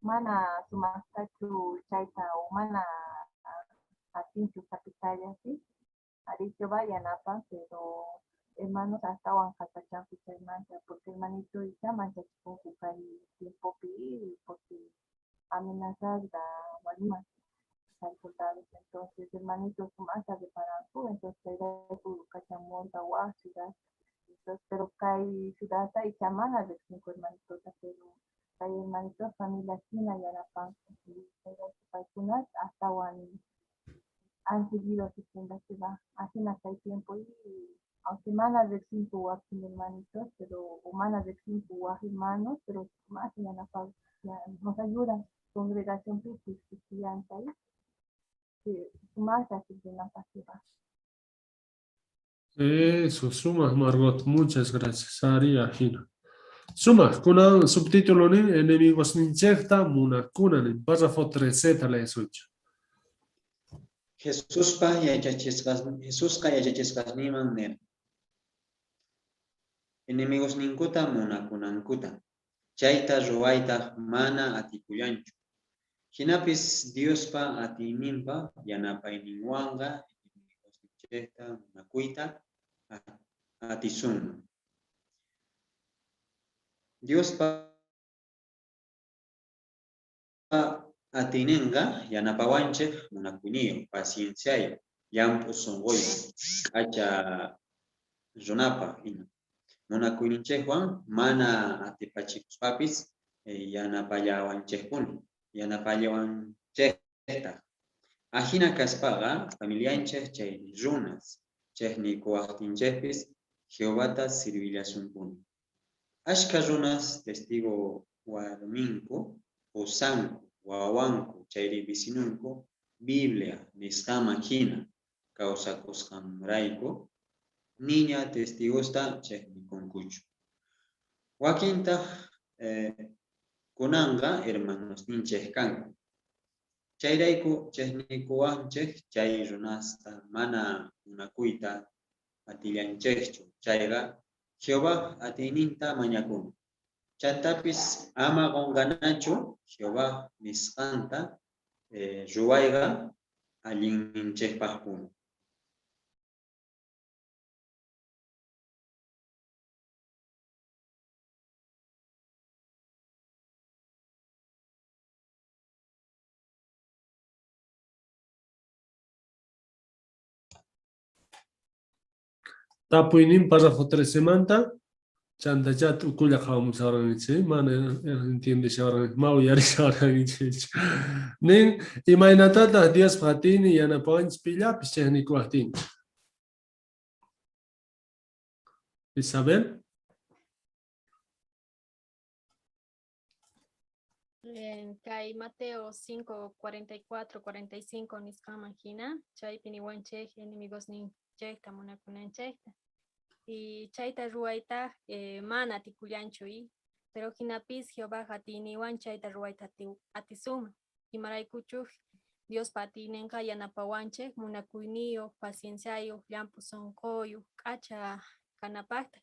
Mana sumaqtachu chayta o mana atinchu sapitalla, ¿sí? Ari Jehová yanapan, pero hermanos astawan kallpachanku chaymanta, porque hermanito icha manchachikunku kay tiempopi, porque amenazasqa warmiman kay soldados, entonces hermanito sumaqta reparanku, entonces chayrayku kachamurqa waj ciudad, entonces, pero kay ciudadta icha mana riqsinku hermanitota, pero kay hermanitos familia hina yanapanku, chayrayku paykunas astawan han seguido asistiendo a Jehová, ajina kay tiempo y aunque mana riqsinku wakin hermanitos, pero o mana riqsinku waj hermanos, pero más yanapan, ya nos ayudan, congregación pipis, cristiana, que más asisten a Jehová. Eso, sumas Margot, muchas gracias, Ari Ajina. Sumas, kunan subtítulo nin, enemigos ninchejta, munakuna nin, párrafo 13 leesunchik. Jesuspa yachachisqas, Jesusqa yachachisqasninman nirqa. Enemigos ninkuta munakunankuta. Chayta ruwaytaj mana atikullanchu. Jinapis Diospa atiyninpa yanapayninwanqa enemigosninchejta munakuyta atisunman. Diospa atiyninqa yanapawanchej munakuyniyoj, pacienciayoj, llamp'u sunquyoj, k'acha runapaj ima. Munakuyninchejwan mana atipachikuspapis yanapallawanchejpuni, yanapallawanchejtaj. Ajina kaspaqa familianchej chay runas chejnikuwajtinchejpis Jehovata sirvillasunpuni. Ashkha runas testigo warminku, qosanku, wawanku chayri vecinonku Biblia nisqaman hina kawsakusqanrayku niña testigosta chejnikunkuchu. Wakintaj kunanqa hermanosninchej kanku. Chayrayku chejnikuwanchej chay runasta mana munakuyta atillanchejchu chayqa, Jehovaj atiyninta mañakuna. Chantapis ama qonqanachu Jehová nisqanta ruwayqa allinninchejpajpuni. Tapuynin párrafo 13 manta, chantachá t'ukulla qhawamusharqankichik, mana entiendesharqankichik, ma uyarisharqankichikchu. Nin, imaynatataq Diospa atiynin yanapawanchik pillapis chejnikuwajtinchik? Isabel? Kay Mateo 5, 44, 45 nisqanman jina, chaypi niwanchej enemigosninchejta munakunanchejta. Y chayta ruwaytaj mana atikullanchu, y pero jinapis Jehovaj atiyninwan chayta ruwayta atisunman. Imaraykuchus Diospa atiynenqa yanapawanchej munakuyniyoj, pacienciayoj, llamp'u sonqoyoj, k'acha kanapajtaj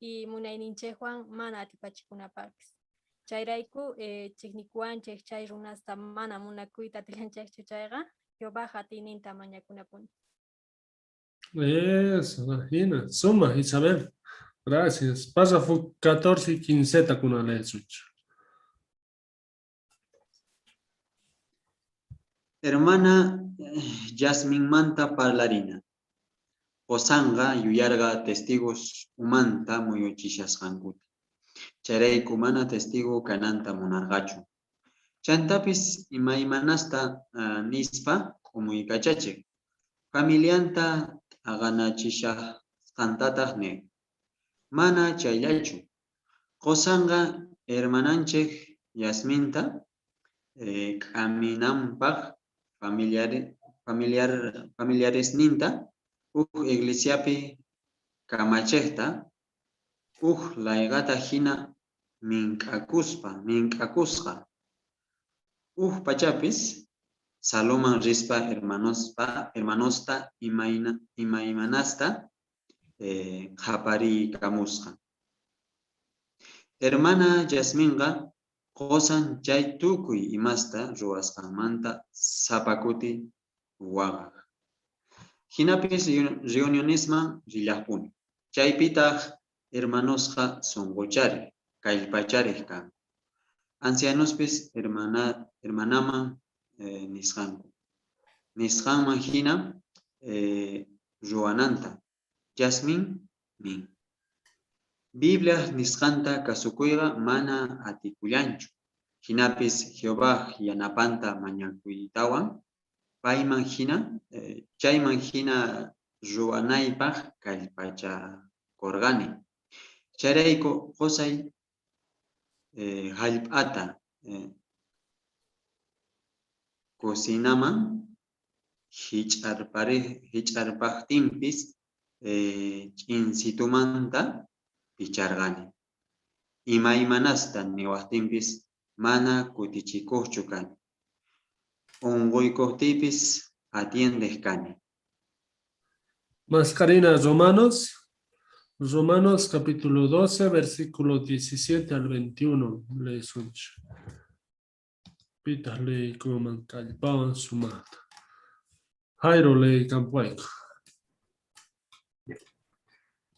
y munayninchejwan mana atipachikunapajpis. Chayrayku chejnikuwanchej chay runasta mana munakuyta atillanchejchu chayqa, Jehovaj atiyninta mañakunapuni. Eso, jina. Suma, Isabel. Gracias. Párrafo 14 y 15 kuna leesuch. Hermana Jasminmanta parlarina. Qosanqa yuyarqa testigos umanta muyuchishasqankuta. Chayrayku mana testigo kananta munarqachu. Chantapis imaymanasta nispa k'umuykachachej. Familianta t'aqanachishasqantataj nej. Mana chayllachu. Qosanqa hermananchej Jasminta k'aminanpaj familiaresninta uj iglesiapi kamachejta uj layqata jina mink'akusqa. Uj pachapis salonman rispa hermanosta imaymanasta qhapariykamusqa. Hermana Jasminqa qosan chay tukuy imasta ruwasqanmanta sapa kuti waqaj. Jinapis reunionesman rillajpuni. Chaypitaj hermanosqa sonqocharej, kallpacharej kanku. Ancianospis hermanaman nisqanku. Nisqanman jina ruwananta. Jasmin nin: Bibliaj nisqanta kasukuyqa mana atikullanchu. Jinapis Jehovaj yanapanta mañakuytawan payman jina, chayman jina ruwanaypaj kallpachakorqani. Chayrayku qosay jallp'ata cocinaman jich'arpajtinpis ch'insitumanta picharqani. Imaymanasta niwajtinpis mana kutichikojchu kani. Onqoykojtiypis atiendej kani. Mascarina Romanos, Romanos capítulo 12, versículo 17 al 21. Leesunchik. Pitaq leeykuman kallpawan sumaqta. Jairo leeykampuwayku.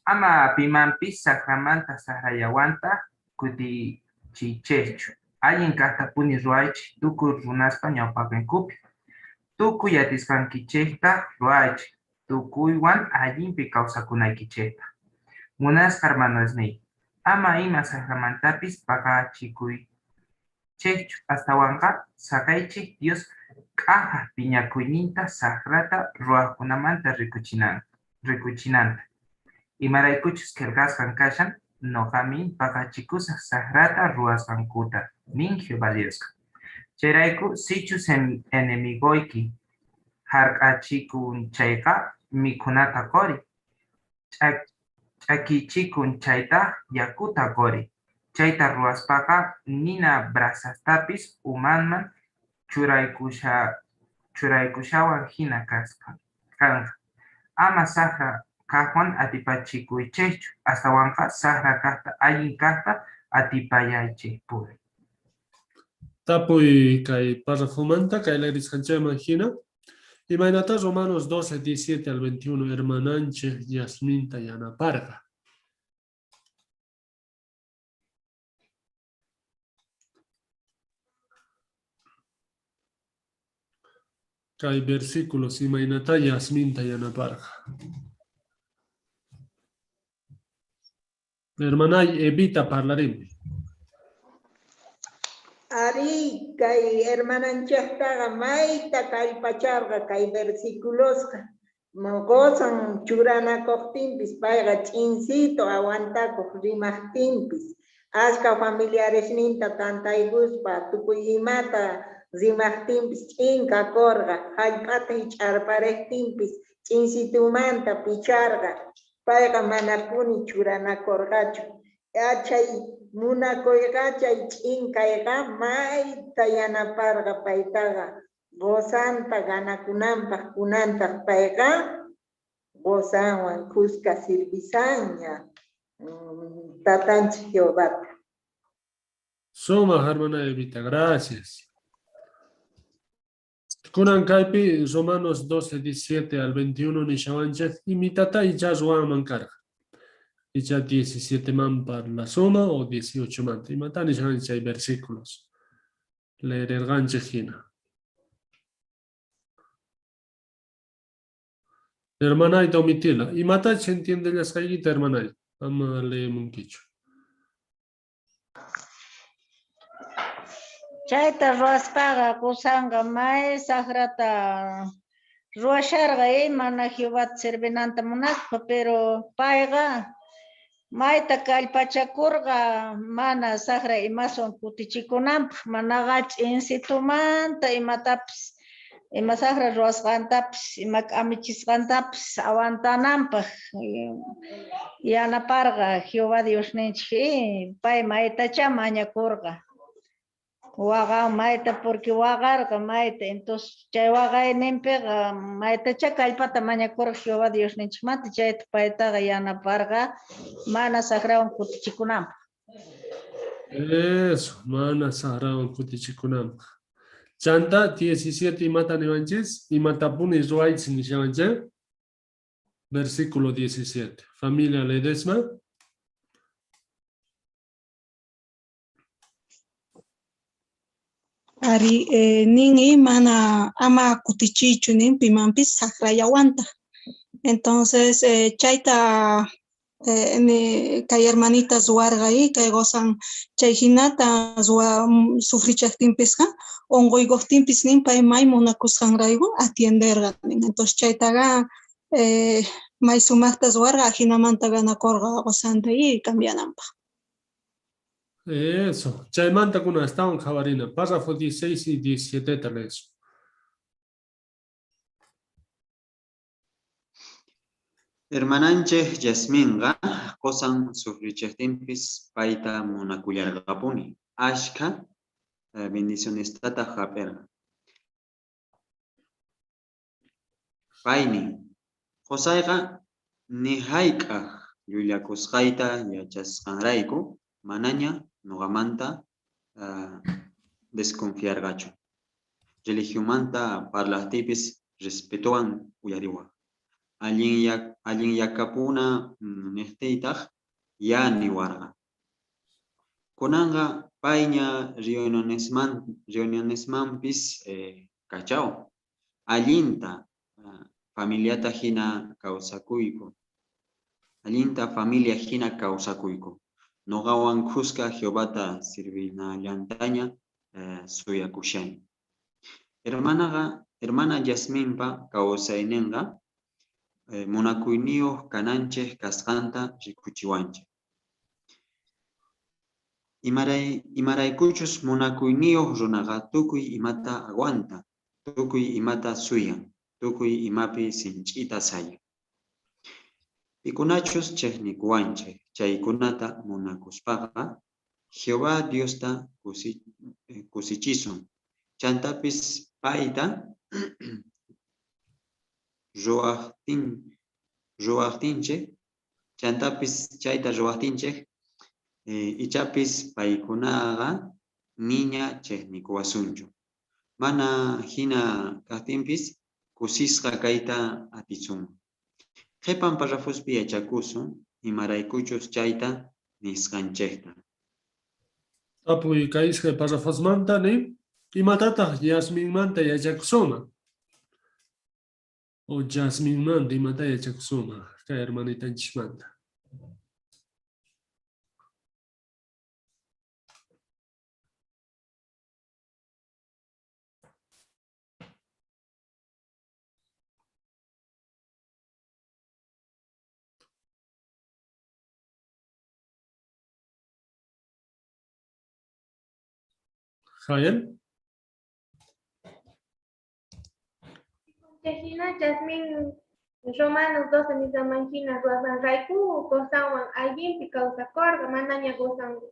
Ama pimanpis sajramanta sajrallawantaj kutichiychejchu. Allin kajtapuni ruwaychej tukuy runaspa ñawpaqenkupi. Tukuy atisqankichejta ruwaychej, tukuywan allinpi kawsakunaykichejpaj. Munasqa hermanosniy, ama ima sajramantapis pagachikuychejchu, astawanqa saqeychej Dios k'ajaj phiñakuyninta sajrata ruwajkunamanta rikuchinanta. Imaraykuchus qhelqasqan kashan, noqamin pagachikusaj sajrata ruwasqankuta, nin Jehová Diosqa. Chayrayku sichus enemigoyki jark'achikun chayqa, mikhunata qori. Ch'akichikun chaytaj yakuta qori. Chayta ruwaspaqa nina brasastapis umanman churaykushawan jina kanqa. Ama sajra kajwan atipachikuychejchu, astawanqa sajra kajta allin kajta atipallaychejpuni. Tapuy kay párrafomanta, kay leerisqanchejman jina. Imaynatá Romanos 12, 17 al 21 hermananchej Yasminta yanaparqa? Kay versículos imaynatá Yasminta yanaparqa? Hermanay Evita parlarimuy. Arí, kay hermananchejtaqa mayta kallpacharqa kay versiculosqa. Qosan churanakojtinpis payqa ch'insito aguantakoj rimajtinpis. Ashkha familiaresninta tantaykuspa tukuy imata rimajtinpis ch'in kakorqa. Jallp'ata jich'arparejtinpis ch'insitumanta picharqa. Payqa manapuni churanakorqachu. Chay munakoyqa, chay ch'in kayqa mayta yanaparqa paytaqa qosanta ganakunanpaj, kunantaj payqa qosanwan khuska sirvishanña tatanchej Jehovata. Sumaj, hermana Evita, gracias. Kunan kaypi Romanos 12, 17 al 21 nishawanchej imitatá ichá ruwanman karqa. Ichá 17 man parlasuma o 18 manta. Imatá nishawanchej chay versículos. Leererqanchej jina. Hermanay Domitila, imatachus entiendellasqaykita, hermanay, ama leemunkichu. Chayta ruwaspaqa qosanqa may sajrata ruwasharqa, mana Jehovata sirvinanta munaspa, pero payqa mayta kallpachakorqa mana sajra imaswan kutichikunanpaj, manaqa ch'insitumanta imatapis, ima sajra ruwasqantapis, ima k'amichisqantapis aguantananpaj yanaparqa Jehová Diosninchej. Pay maytachá mañakorqa, waqan mayta, porque waqarqa mayta. Entonces chay waqayninpiqa maytachá kallpata mañakorqa Jehová Diosninchejmanta, chayta paytaqa yanaparqa mana sajrawan kutichikunanpaj. Eso, mana sajrawan kutichikunanpaj. Chanta 17 imata niwanchis, imatapuni ruwaychis nishawanchej. Versículo 17. Familia Ledesma. Ari nin mana ama kutichiychu nin pimanpis sajrallawanta. Entonces chayta kay hermanita ruwarqa kay qosan chay jinata sufrichajtinpisqa onqoykojtinpis nin pay may munakusqanrayku atienderqa nin. Entonces chaytaqa may sumajta ruwarqa, ajinamanta ganakorqa qosanta y cambiananpaj. Eso, chaymanta kuna astawan qhawarina. Párrafo 16 y 17 ta lees. Hermananchej Yasminqa qosan sufrichejtinpis payta munakullarqapuni, ashkha bendicionestataj jap'erqa. Pay nin: Qosayqa ni jayk'aj llullakusqayta yachasqanrayku manaña noqamanta desconfiarqachu. Religionmanta parlajtiypis respetowan uyariwaj. Allinyakapuna nejtiytaj ya niwarqa. Kunanqa payña reunionesmanpis kachawan. Allinta familiata jina kawsakuyku. Allinta familia jina kawsakuyku. Noqawan khuska Jehovata sirvinallantaña suyakushani. Hermana Yasminpa kawsaynenqa munakuyniyoj kananchej kasqanta rikuchiwanchej. Imaraykuchus munakuyniyoj runaqa tukuy imata aguanta, tukuy imata suyan, tukuy imapi sinch'ita sayan. Pikunachus chejnikuwanchej chaykunata munakuspaqa, Jehová Diosta kusichisun, chantapis payta Ruwajtinchej, chantapis chayta ruwajtinchej, ichapis paykunaqa niña chejnikuwasunchu. Mana jina kajtinpis kusisqa kayta atisunman. Qhepan parrafospi yachakusun imaraykuchus chayta nisqanchejta. Tapuy kay iskay parrafosmanta nin, imatataj Yasminmanta yachakusunman? O Yasminmanta imata yachakusunman kay hermanitanchismanta? Jael. Hina Jasmine Romanos 12 nisqanman hina ruwasqanrayku qosanwan allinpi kawsakorqa, manaña qosan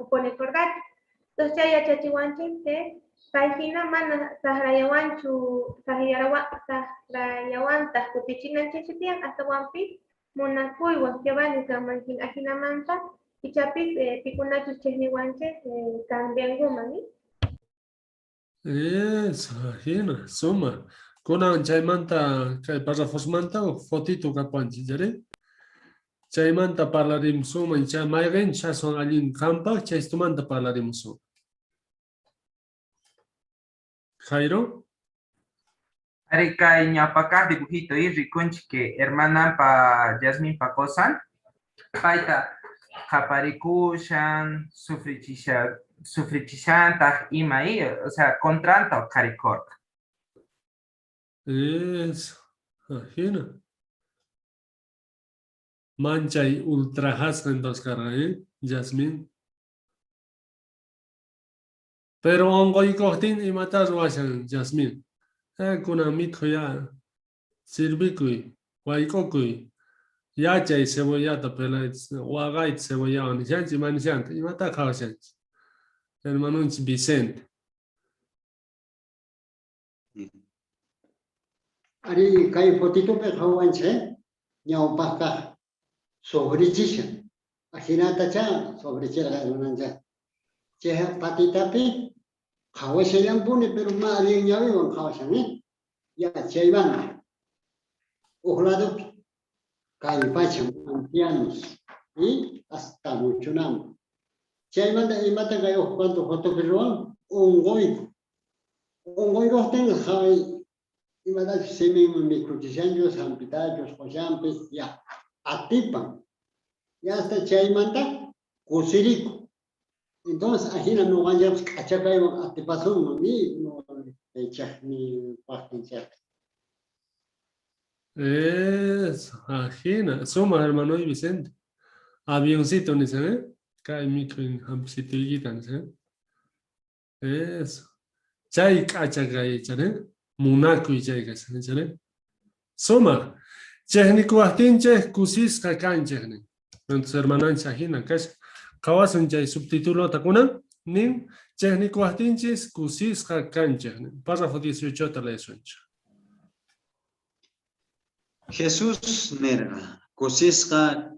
oponekorqachu. Entonces chay yachachiwanchej que pay hina mana sajrayawanchu, sajrayawantaj kutichinanchejchu tiyan, astawanpis munakuywan Jehová nisqanman hina, ajinamanta ichapis pikunachus chejniwanchej cambiankuman. Eso, jina, suma. Kunan chaymanta kay parrafosmanta uj fotito kapuwanchej, chayri? Chaymanta parlarimusunman, chay mayqenchus aswan allin qanpaj, chaystumanta parlarimusun. Jairo. Ari kay ñawpa kaj dibujito y rikunchik que hermanampa Yasminpa qosan payta qhaparikushan, sufrichishantaj ima y, o sea, contranta oqharikorqa. Eso, ajina. Manchay ultrajasqa entonces karqa, ¿eh? Yasmin. Pero onqoykojtin imatá ruwashan Yasmin? Kunan mikhuy ya, sirvikuy, wayk'ukuy, yachay cebollata pelay, waqayta cebollawan nishanchik, ima nishanta, imatá qhawashanchik? Hermanunchik Vicente. Ari, kay fotitopi qhawanchik, ñawpaj kaj sufrichishan. Ajinatachá sufricherqa hermananchik. Chay patitapi qhawashallampuni, pero ma allin ñawiwan qhawashan, eh? Ya, chaymanta. Uj ladopi kallpachan ancianos, ¿eh? Hasta muchunanpaj. Chaymanta imata kay uj cuanto fotopi ruwan? Onqoyku. Onqoykojtin qhaway imatachus siminman mikhuchishanchus, jampitachus, qoshanpis, ya, atipan. Ya hasta chaymanta kusirikun. Entonces, ajina noqanchejpis k'acha kaywan atipasunman, ni chejniwajtinchejpis. Eso, ajina, sumaj hermanoy Vicente. Avioncito nisan, ¿eh? Kay mikhuy jampisituykita nisan, ¿eh? Eso. Chay k'acha kay, chare? Munakuy chay kashan, chare? Sumaj. Chejnikuwajtinchej kusisqa kanchej nin. Entonces hermananchej ajina kashan. Qhawasun chay subtitulota kunan nin chejnikuwajtinchis kusisqa kanchej nin. Párrafo 18 leesunchej. Jesús nerqa, kusisqa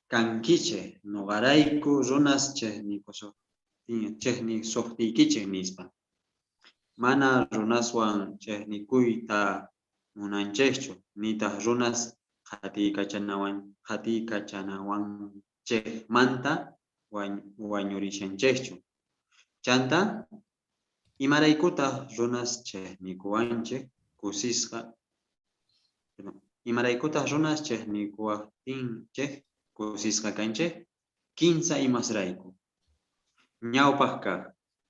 kankichej noqarayku runas chejnisojtiykichej nispa. Mana runaswan chejnikuyta munanchejchu, nitaj runas qhatiykachanawanchejmanta wañurishanchejchu. Chanta, imaraykutaj runas chejnikuwanchej kusisqa Imaraykutaj runas chejnikuwajtinchej kusisqa kanchej? Kinsa imasrayku. Ñawpaj kaj,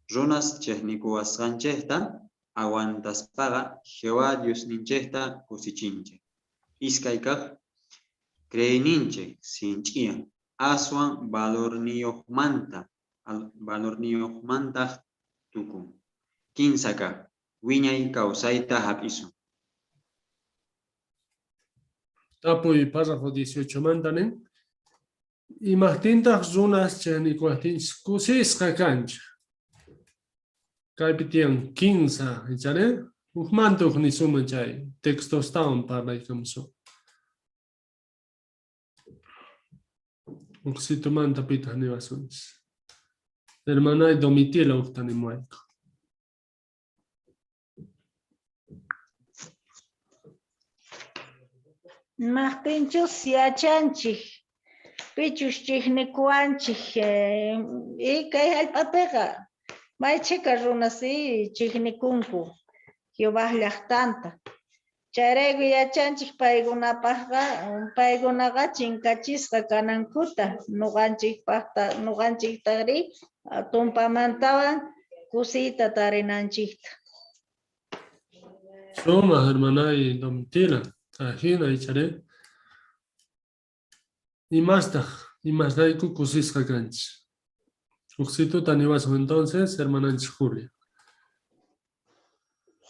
runas chejnikuwasqanchejta aguantaspaqa Jehová Diosninchejta kusichinchej. Iskay kaj, creeyninchej sinch'iyan, aswan valorniyojmantaj tukun. Kinsa kaj, wiñay kawsayta jap'isun. Tapuy párrafo 18 manta nin. Imajtintaj runas chejnikuwajtinchis kusisqa kanchej? Kaypi tiyan kinsa, ichari? Ujmanta uj nisunman chay textostawan parlaykamusun. Ujsitumanta pitaj niwasunchis. Hermanay Domitila ujta nimuwayku. Imajtinchus yachanchej pichus chejnikuwanchej y kay jallp'apeqa may chhika runas y chejnikunku Jehovaj llajtanta. Chayrayku yachanchej paykunapajqa paykunaqa chinkachisqa kanankuta, noqanchejpajta noqanchejtajrí tumpamantawan kusiyta tarinanchejta. Sumaj hermanay Domitila, ajina icharí. Imastaj, imasrayku kusisqa kanchis. Ujsituta niwasun entonces, hermananchis Julia.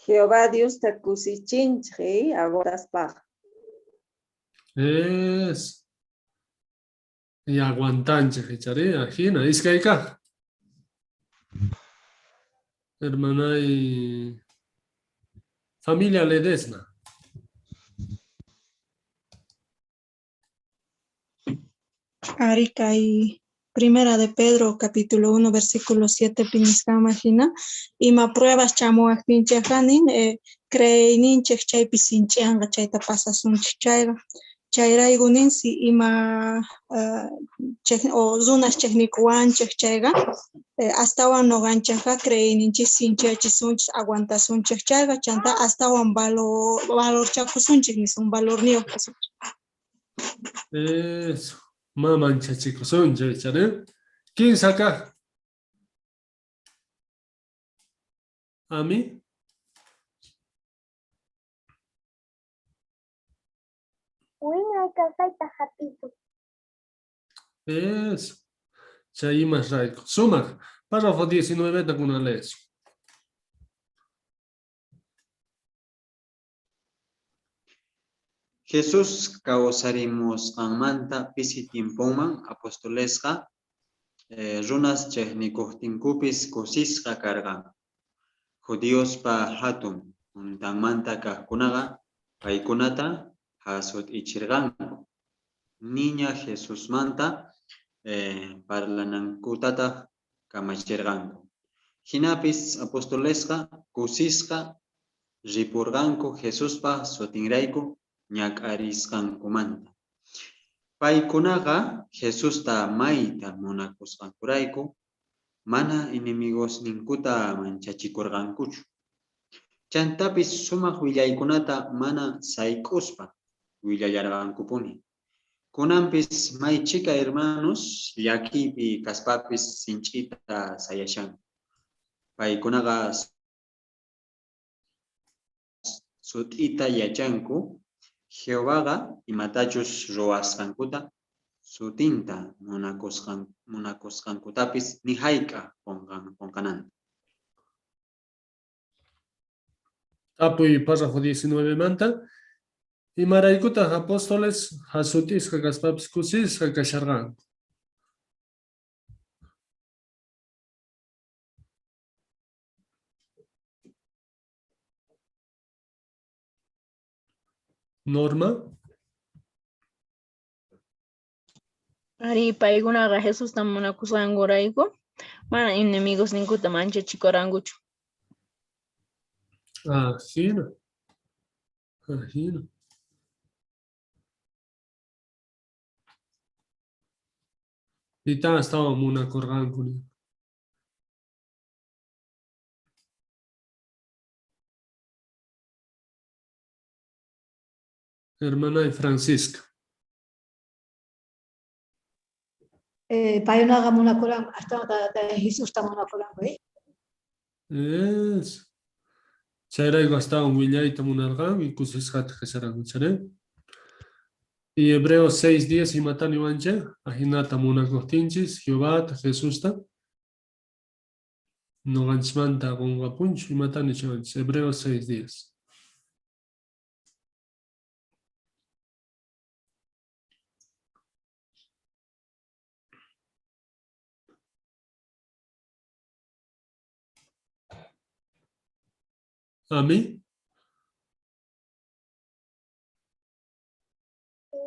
Jehová Diosta kusichinchej aguantaspaqa. Es. Y aguantanchej, icharí, ajina, iskay kaj. Hermanay familia Ledesma. Ari kay Primera de Pedro capítulo 1 versículo 7 pi nisqanman jina ima pruebas chamuwajtinchejqa nin creeyninchej chaypi sinch'iyanqa chayta pasasunchej chayqa. Chayrayku nin si ima o runas chejnikuwanchej chayqa astawan noqanchejqa creeyninchej sinchiyachisunchej aguantasunchej chayqa chantá astawan valorchakusunchej nisun valorniyoj kasunchej. Eso, ma manchachikusunchej icharí. Kinsa kaj. Ami. Wiñay kawsayta jap'isun. Eso. Chay imasrayku. Sumaj. Párrafo 19 ta kunan leesun. Jesús kawsarimusqanmanta pisi tiemponman apostolesqa runas chejnikojtinkupis kusisqa karqanku. Judiospa Jatun Juntanmanta kajkunaqa paykunata jasut'icherqanku, niña Jesusmanta parlanankutataj kamacherqanku. Jinapis apostolesqa kusisqa riporqanku Jesuspa sutinrayku ñak'arisqankumanta. Paykunaqa Jesusta mayta munakusqankurayku mana enemigosninkuta manchachikorqankuchu. Chantapis sumaj willaykunata mana sayk'uspa willallarqankupuni. Kunanpis may chhika hermanos llakiypi kaspapis sinch'ita sayashanku. Paykunaqa sut'ita yachanku Jehovaqa imatachus ruwasqankuta, sutinta munakusqankutapis ni jayk'aj qonqananta. Tapuy párrafo 19 manta. Imaraykutaj apóstoles jasut'isqa kaspapis kusisqa kasharqanku? Norma. Arí, paykunaqa Jesusta munakusqankurayku mana enemigosninkuta manchachikorqankuchu. Ajina. Ajina. Pitá astawan munakorqanku? Hermanay Francisca. Paykunaqa munakuranku, astawan Jesusta munakuranku. Eso. Chayrayku astawan willayta munarqanku y kusisqataj kasharqanku, charí? Y Hebreos 6:10 imatá niwanchej? Ajinata munakojtinchis Jehovata, Jesusta, noqanchismanta qonqapunchu, imatá nichawanchis? Hebreos 6:10. Amén.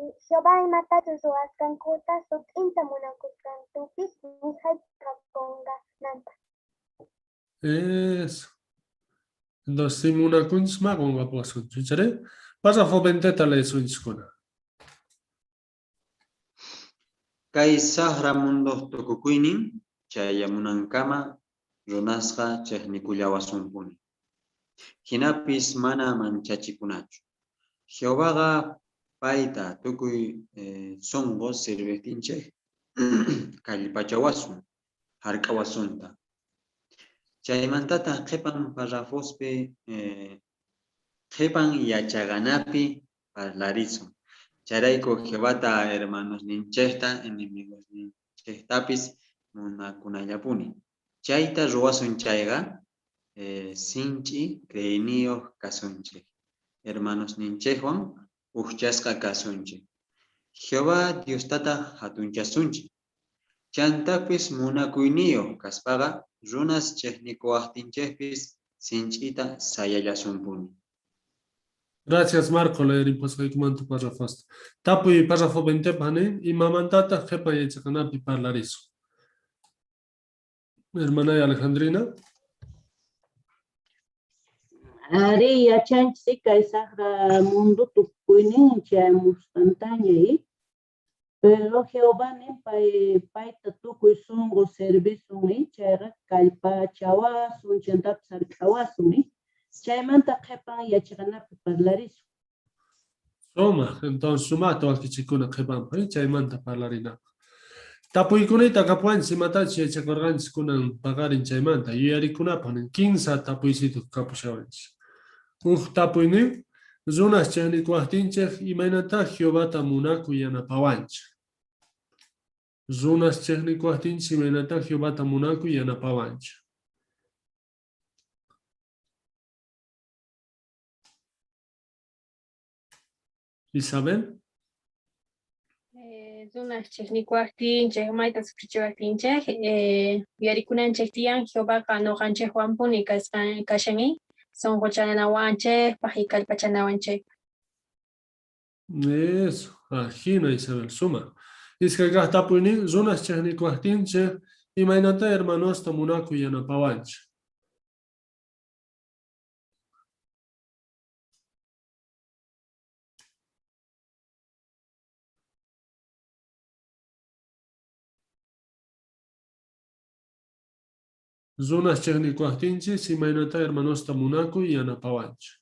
Jehová imatachus ruwasqankuta sut'inta munakusqantupis ni jayk'aj qonqananta. Eso. Entonces, si munakunchis ma qonqapuwasunchu, ichari? Párrafo 20 leesunchiskuna. Kay sajra mundoj tukukuynin chayamunankama runasqa chejnikullawasunpuni. Jinapis mana manchachikunachu. Jehovaqa payta tukuy sonqo sirvejtinchej kallpachawasun, jark'awasuntaj. Chaymantataj qhepan parrafospi qhepan yachaqanapi parlarisun. Chayrayku Jehovata, hermanosninchejta, enemigosninchejtapis munakunallapuni. Chayta ruwasun chayqa, sinch'i creeyniyoj kasunchej, hermanosninchejwan ujchasqa kasunchej, Jehová Diostataj jatunchasunchej. Chantapis munakuyniyoj kaspaqa, runas chejnikuwajtinchejpis sinch'ita sayallasunpuni. Gracias, Marco, leerimpusqaykumanta párrafosta. Tapuy párrafo 20 nin, imamantataj qhepan yachaqanapi parlarisun? Hermanay Alejandrina. Arí, yachanchis kay sajra mundo tukukuynin chayamusqantaña, pero Jehová nin pay payta tukuy sonqo servisun, chayqa kallpachawasun, chantapis jark'awasun. Chaymanta qhepan yachaqanapi parlarisun. Sumaq, entonces sumaqta wakichikuna qhepanpaq, chaymanta parlarinapaq. Tapuykunita kapuwanchis imatachus yachakurqanchis kunan paqarin chaymanta yuyarikunapaq nin kinsa tapuysitu kapushawanchis. Uj tapuy nin, runas chejnikuwajtinchej imaynatá Jehovata munakuy yanapawanchej? Runas chejnikuwajtinchej imaynatá Jehovata munakuy yanapawanchej? Isabel. Runas chejnikuwajtinchej, mayta sufrichiwajtinchej, yuyarikunanchej tiyan Jehovaqa noqanchejwanpuni kashan, sonqochanawanchejpaj y kallpachanawanchejpaj. Eso, ajina Isabel, suma. Iskay kaj tapuynin, runas chejnikuwajtinchej, imaynatá hermanosta munakuy yanapawanchej? Runas chejnikuwajtinchis, imaynatá hermanosta munakuy yanapawanchej?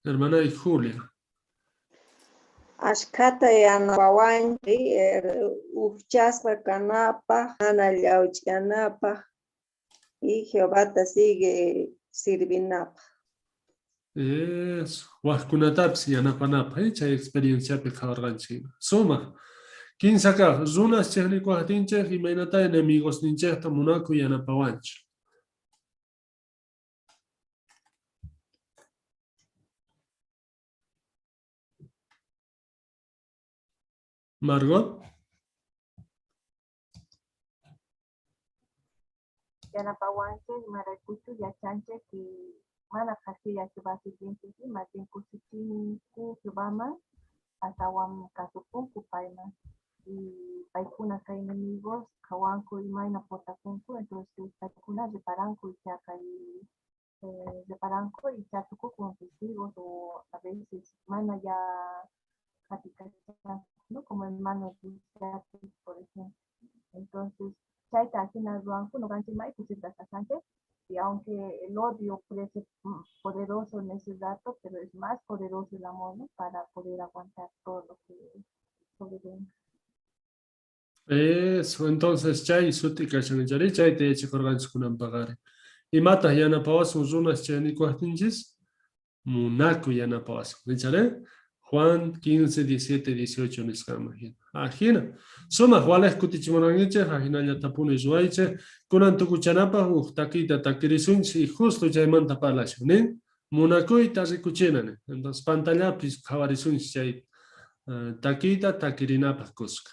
Hermanay Julia. Ashkhata yanapawanchej ujchasqa kanapaj, mana llauch'iyanapaj y Jehovata sigue sirvinapaj. Eso, wajkunatapis yanapanapaj, chay experienciapi qhawarqanchej. Sumaq. Kinsa kaj, runas chejnikuwajtinchej, imaynatá enemigosninchejta munakuy yanapawanchej? Margot. Yanapawanchej imaraykuchus yachanchej que mana qhasilla Jehová sirvinchej, más bien kusichinku Jehovaman, astawan kasukunku payman. Y paykuna kay enemigos qhawanku imayna portakunku, entonces paykuna reparanku icha kay reparanku icha tukukun testigos o a veces mana ya qatikachanku, ¿no? Como hermanos por ejemplo. Entonces, chayta ajina ruwanku noqanchej may kusisqa kashanchej, y aunque el odio parece poderoso en ese rato, pero es más poderoso el amor, ¿no? Para poder aguantar todo lo que sobrevenga. Eso, entonces chay sut'i kashan, chari chayta yachakurqanchis kunan paqarin. Imataq yanapawasun runas chejnikuwajtinchis? Munakuy yanapawasun, ichari? Juan 15, 17, 18 nisqanman hina. Ajina. Sumaq walej kutichimurankichej, ajinallatapuni ruwaychej. Kunan tukuchanapaj uj takiyta takirisunchis y justo chaymanta parlashun, nin? Munakuyta rikuchina, nin. Entonces pantallapis qhawarisunchis chay takiyta takirinapaj kuska.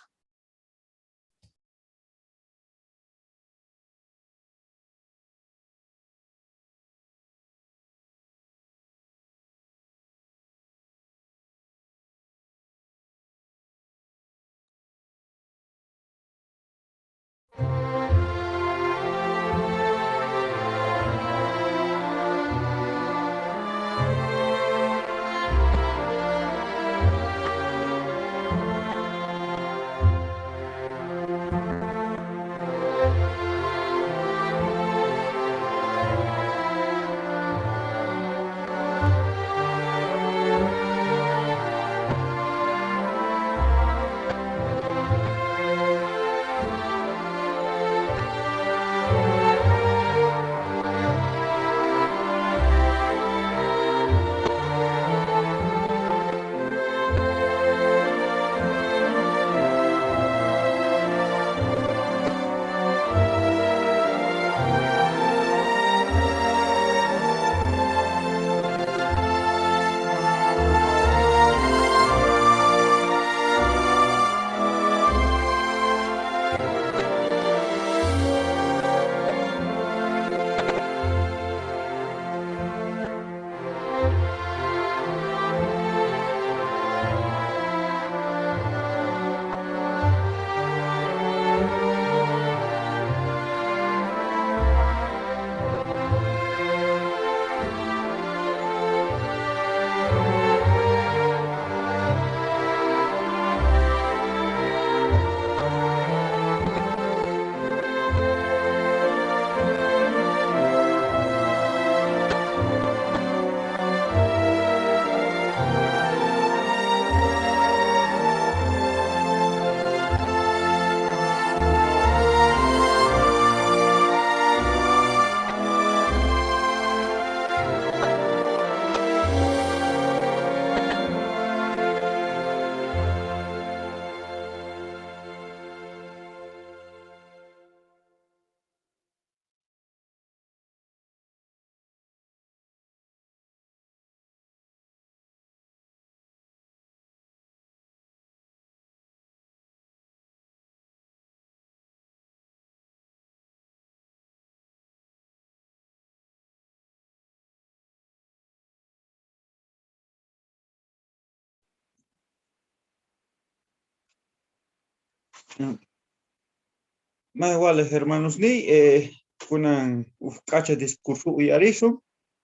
May walej hermanosniy, kunan uj k'acha discurso uyarisun.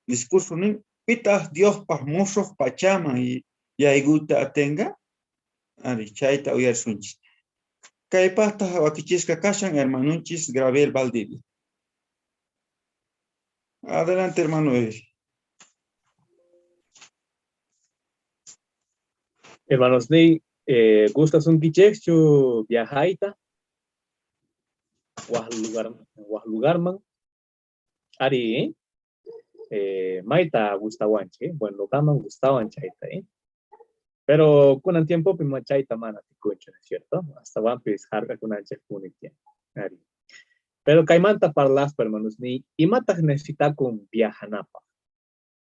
Discurso nin, pitaj Diospaj mosoj pachaman yaykuyta atenqa? Ari, chayta uyarisunchis. Kaypajtaj wakichisqa kashan hermanonchis Gabriel Valdivia. Adelante, hermano Eddie. Hermanosniy, gustasunkichejchu viajayta waj lugar, waj lugarman? Ari, mayta gustawanchej, bueno, noqaman gustawan chayta, Pero kunan tiempopi chayta mana atikunchu, ¿no es cierto? Astawanpis jark'akunanchejpuni tiyan. Ari. Pero kaymanta parlaspa, hermanosniy, imataj necesitakun viajanapaj?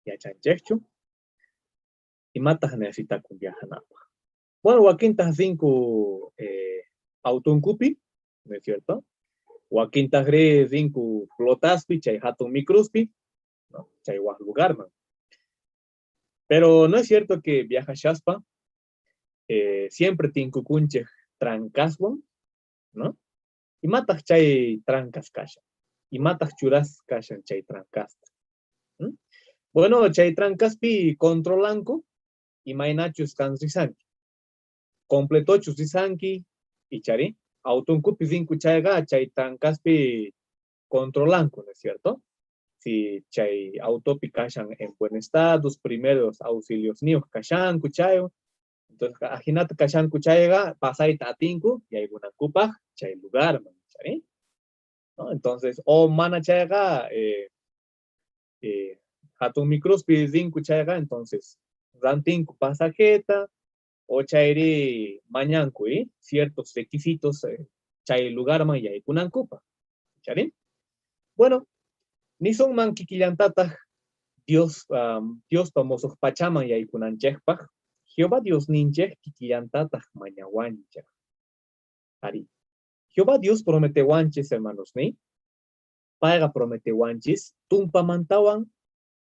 Yachanchejchu? Imataj necesitakun viajanapaj? Bueno, wakintaj rinku autonkupi, ¿no es cierto? Wakintajrí rinku flotaspi, chay jatun microspi, ¿no? Chay waj lugarman. Pero no es cierto que viajashaspa siempre tinkukunchej trancaswan, ¿no? Imataj chay trancas kashan? Imataj churas kashan chay trancasta? Bueno, chay trancaspi controlanku imaynachus kan risanki. Completochus risanki, ichari, autonkupi rinku chayqa chay trancaspi controlanku, ¿no es cierto? Si chay autopi kashan en buen estado, primeros auxilios niyoj kashanku chayo, entonces ajinata kashanku chayqa pasayta atinku yaykunankupaj chay lugarman, ¿sí? ¿No? Entonces, o mana chayqa jatun microspi rinku chayqa, entonces rantinku pasajeta o chayri mañanku, ciertos requisitos chay lugarman yaykunankupaj, ¿sí? Bueno, nisunman kikillantataj Dios, Diospa mosoj pachaman yaykunanchejpaj, Jehová Diosninchej kikillantataj mañawanchej. Ari. Jehová Dios prometewanchis, hermanos, ni? Payqa prometewanchis tumpamantawan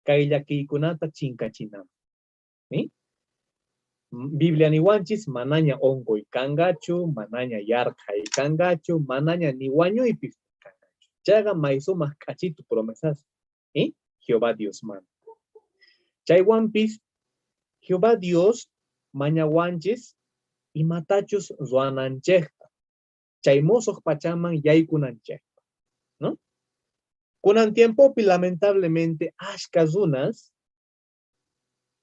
kay llakiykunata chinkachinanpaj, ni? Biblia niwanchis manaña onqoy kanqachu, manaña yarqhay kanqachu, manaña ni wañuypis kanqachu. Chayqa may sumaj k'achitu promesas, Jehová Diosmanta. Chaywanpis Jehová Dios mañawanchis imatachus ruwananchejta, chay mosoj pachaman yaykunanchejta, ¿no? Kunan tiempopi lamentablemente ashka runas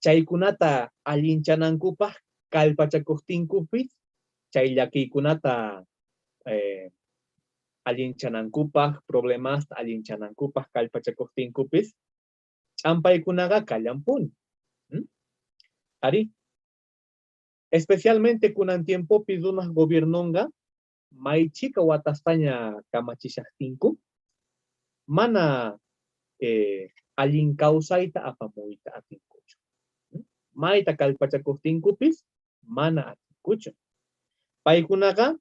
chaykunata allinchanankupaj kallpachakojtinkupis chay llakiykunata allinchanankupaj, problemasta allinchanankupaj kallpachakojtinkupis ch'ampaykunaqa kallanpuni. Ari, especialmente kunan tiempopi runaj gobiernonqa may chhika watastaña kamachishajtinku mana allin kawsayta apamuyta atinkuchu. Mayta kallpachakojtinkupis mana atinkuchu. Paykunaqa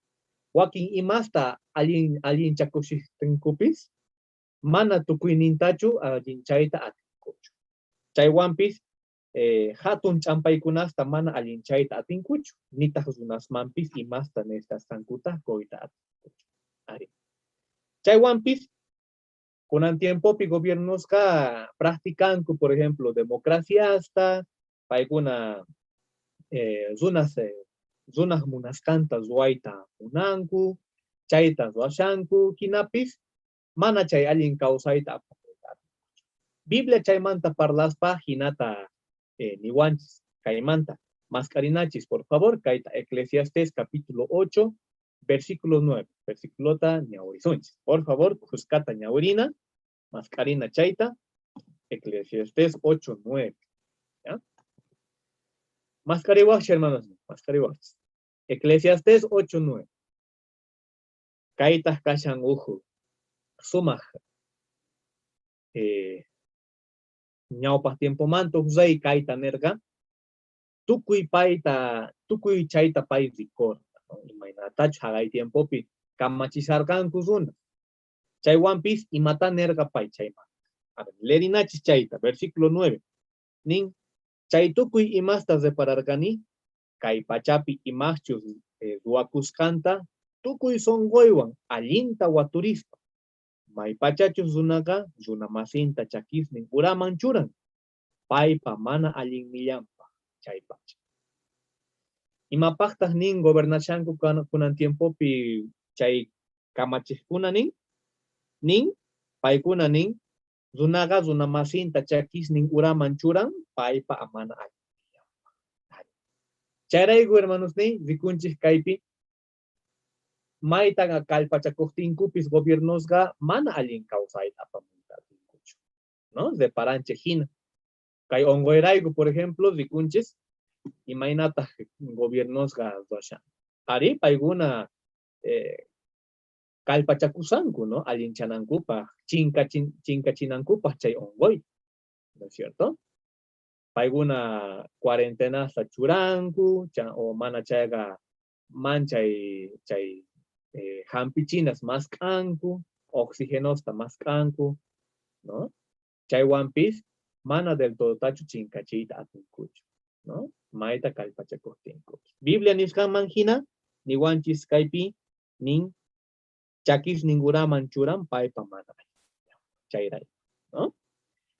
wakin imasta allinchakushajtinkupis mana tukuynintachu allinchayta atinkuchu. Chaywanpis jatun ch'ampaykunasta mana allinchayta atinkuchu, nitaj runasmanpis imasta necesitasqankuta qoyta atinkuchu. Ari. Chaywanpis kunan tiempopi gobiernosqa practicanku, por ejemplo, democraciasta, paykuna runaj munasqanta ruwayta munanku, chayta ruwashanku, jinapis mana chay allin kawsayta apamuyta atinkuchu. Biblia chaymanta parlaspa jinata niwanchis kaymanta. Mask'arinachis, por favor, kayta Eclesiastés capítulo 8, versículo 9. Versículota ñawirisunchis. Por favor, khuskata ñawirina, mask'arina chayta, Eclesiastés 8, 9. ¿Ya? Mask'ariwajchis, hermanos, mask'ariwajchis. Eclesiastés 8, 9. Kaytaj kashan uju sumaj ñawpaj tiempomanta uj rey kayta nerqa, tukuy payta, tukuy chayta pay rikorqa, ¿no? Imaynatachus jaqay tiempopi kamachisharqanku runa. Chaywanpis imata nerqa pay chaymanta. A ver, lerinachis chayta, versículo 9. Nin, chay tukuy imasta repararqani, kay pachapi imajchus ruwakusqanta Tukuy sonqoywan allinta waturispa. Maypachachus runaqa runa masinta chakisnin uraman churan, paypa mana allinnillanpaj chaypacha. Imapajtaj nin gobernashanku kunan tiempopi chay kamachejkuna nin? Nin, paykuna nin, runaqa runa masinta chakisnin uraman churan, paypa mana allinnillanpaj. Chayrayku, hermanosniy, rikunchej kaypi mayta kallpachakojtinkupis gobiernosqa mana allin kawsayta apamuyta atinkuchu, ¿no? Reparanchej jina. Kay onqoyrayku, por ejemplo, rikunchis imaynataj gobiernosqa ruwashan. Arí, paykuna kallpachakushanku, ¿no? Allinchanankupaj, chinkachinankupaj chay onqoy, ¿no es cierto? Paykuna cuarentenasta churanku, o mana chayqa manchay chay jampichinas mask'anku, oxigenosta mask'anku, ¿no? Chaywanpis mana del todotachu chinkachiyta atinkuchu, ¿no? Mayta kallpachakojtinkupis. Biblia nisqanman jina, niwanchis kaypi nin chakisnin uraman churan paypa mana chayrayku, ¿no?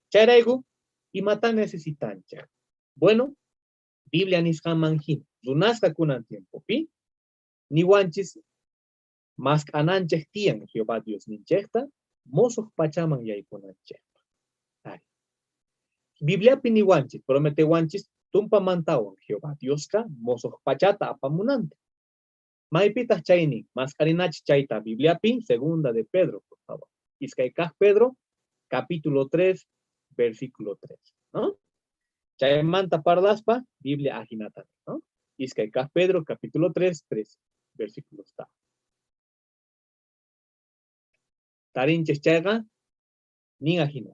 Chayrayku, imata necesitanchej? Bueno, Biblia nisqanman jina, runasqa kunan tiempopi niwanchis mask'ananchej tiyan Jehová Diosninchejta mosoj pachaman yaykunanchejpaj. Ari. Bibliapi niwanchis, prometewanchis tumpamantawan Jehová Diosqa mosoj pachata apamunanta. Maypitaj chay nin? Mask'arinachej chayta Bibliapi, segunda de Pedro, por favor. Iskay kaj Pedro, capítulo 3, versículo 3, ¿no? Chaymanta parlaspa, Biblia ajinata, ¿no? Iskay kaj Pedro, capítulo 3, 3, versículo está. Tarinchej chayqa, nin ajina.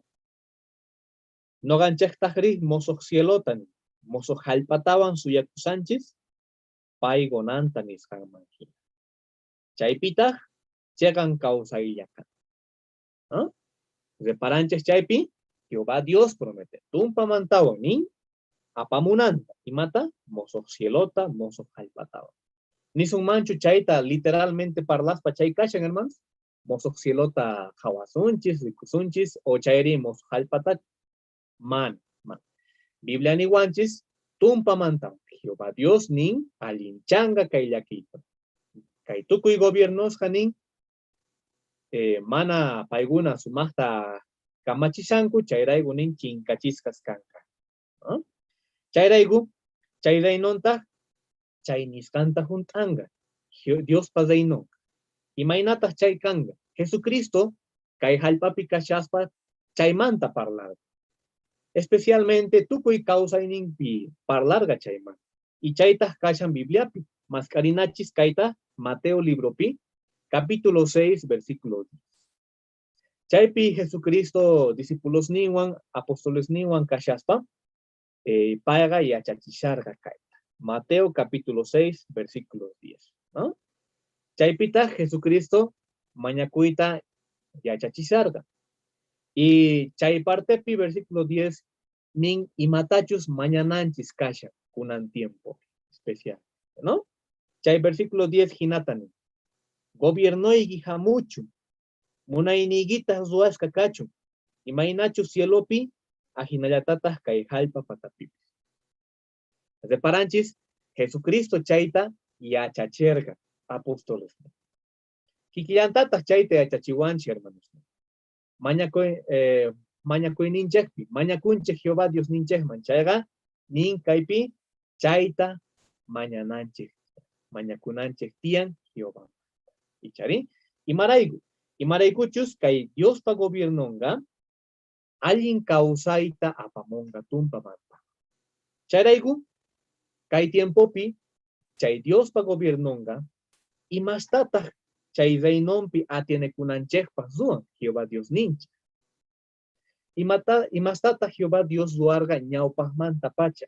Noqanchejtajrí mosoj cielota nin, mosoj jallp'atawan suyakusanchis, pay qonanta nisqanman jina. Chaypitaj cheqan kawsaylla kan. ¿No? Reparanchej chaypi, Jehová Dios promete, tumpamantawan nin, apamunanta, imata, mosoj cielota, mosoj jallp'atawan. Nisunmanchu chayta literalmente parlaspa chay kashan, hermanos? Mosoj cielota qhawasunchis, rikusunchis, o chayri mosoj jallp'ata, mana, mana. Biblia niwanchis, tumpamanta Jehová Dios nin, allinchanga kay llakiyta. Kay tukuy gobiernosqa nin, mana paykuna sumajta kamachishanku, chayrayku nin chinkachisqas kanqa. ¿No? Chayrayku, chay reinontaj chay nisqanta junt'anqa, Diospa reinonqa. Imaynataj chay kanqa? Jesucristo kay jallp'api kashaspa chaymanta parlarqa. Especialmente tukuy kawsayninpi parlarqa chaymanta. Y chaytaj kashan Bibliapi. Mask'arinachis kayta Mateo libropi, capítulo 6, versículo 10. Chaypi Jesucristo discipulosninwan, apostolesninwan kashaspa, payqa yachachisharqa kayta. Mateo capítulo 6, versículo 10, ¿no? Chaypitaj Jesucristo mañakuyta yachachisharqa. Y chay partepi, versículo 10, nin imatachus mañananchis kashan kunan tiempo especial, ¿no? Chay versículo 10 jinata nin. Gobiernoyki jamuchun, munayniykitaj ruwasqa kachun, imaynachus cielopi, ajinallatataj kay jallp'a patapipis. Reparanchis, Jesucristo chayta yachacherqa apóstoles. Kikillantataj chayta yachachiwanchis, hermanos. Mañakuy, mañakuyninchejpi, mañakunchej Jehová Diosninchejman, chayqa nin kaypi chayta mañananchej, mañakunanchej tiyan Jehová. Ichari, imarayku, imaraykuchus kay Diospa gobiernonqa allin kawsayta apamonqa tumpamanta. Chayrayku, kay tiempopi chay Diospa gobiernonqa imastataj chay reinonpi atienekunanchejpaj ruwan Jehová Diosninchej. Imata, imastataj Jehová Dios ruwarqa ñawpajmantapacha.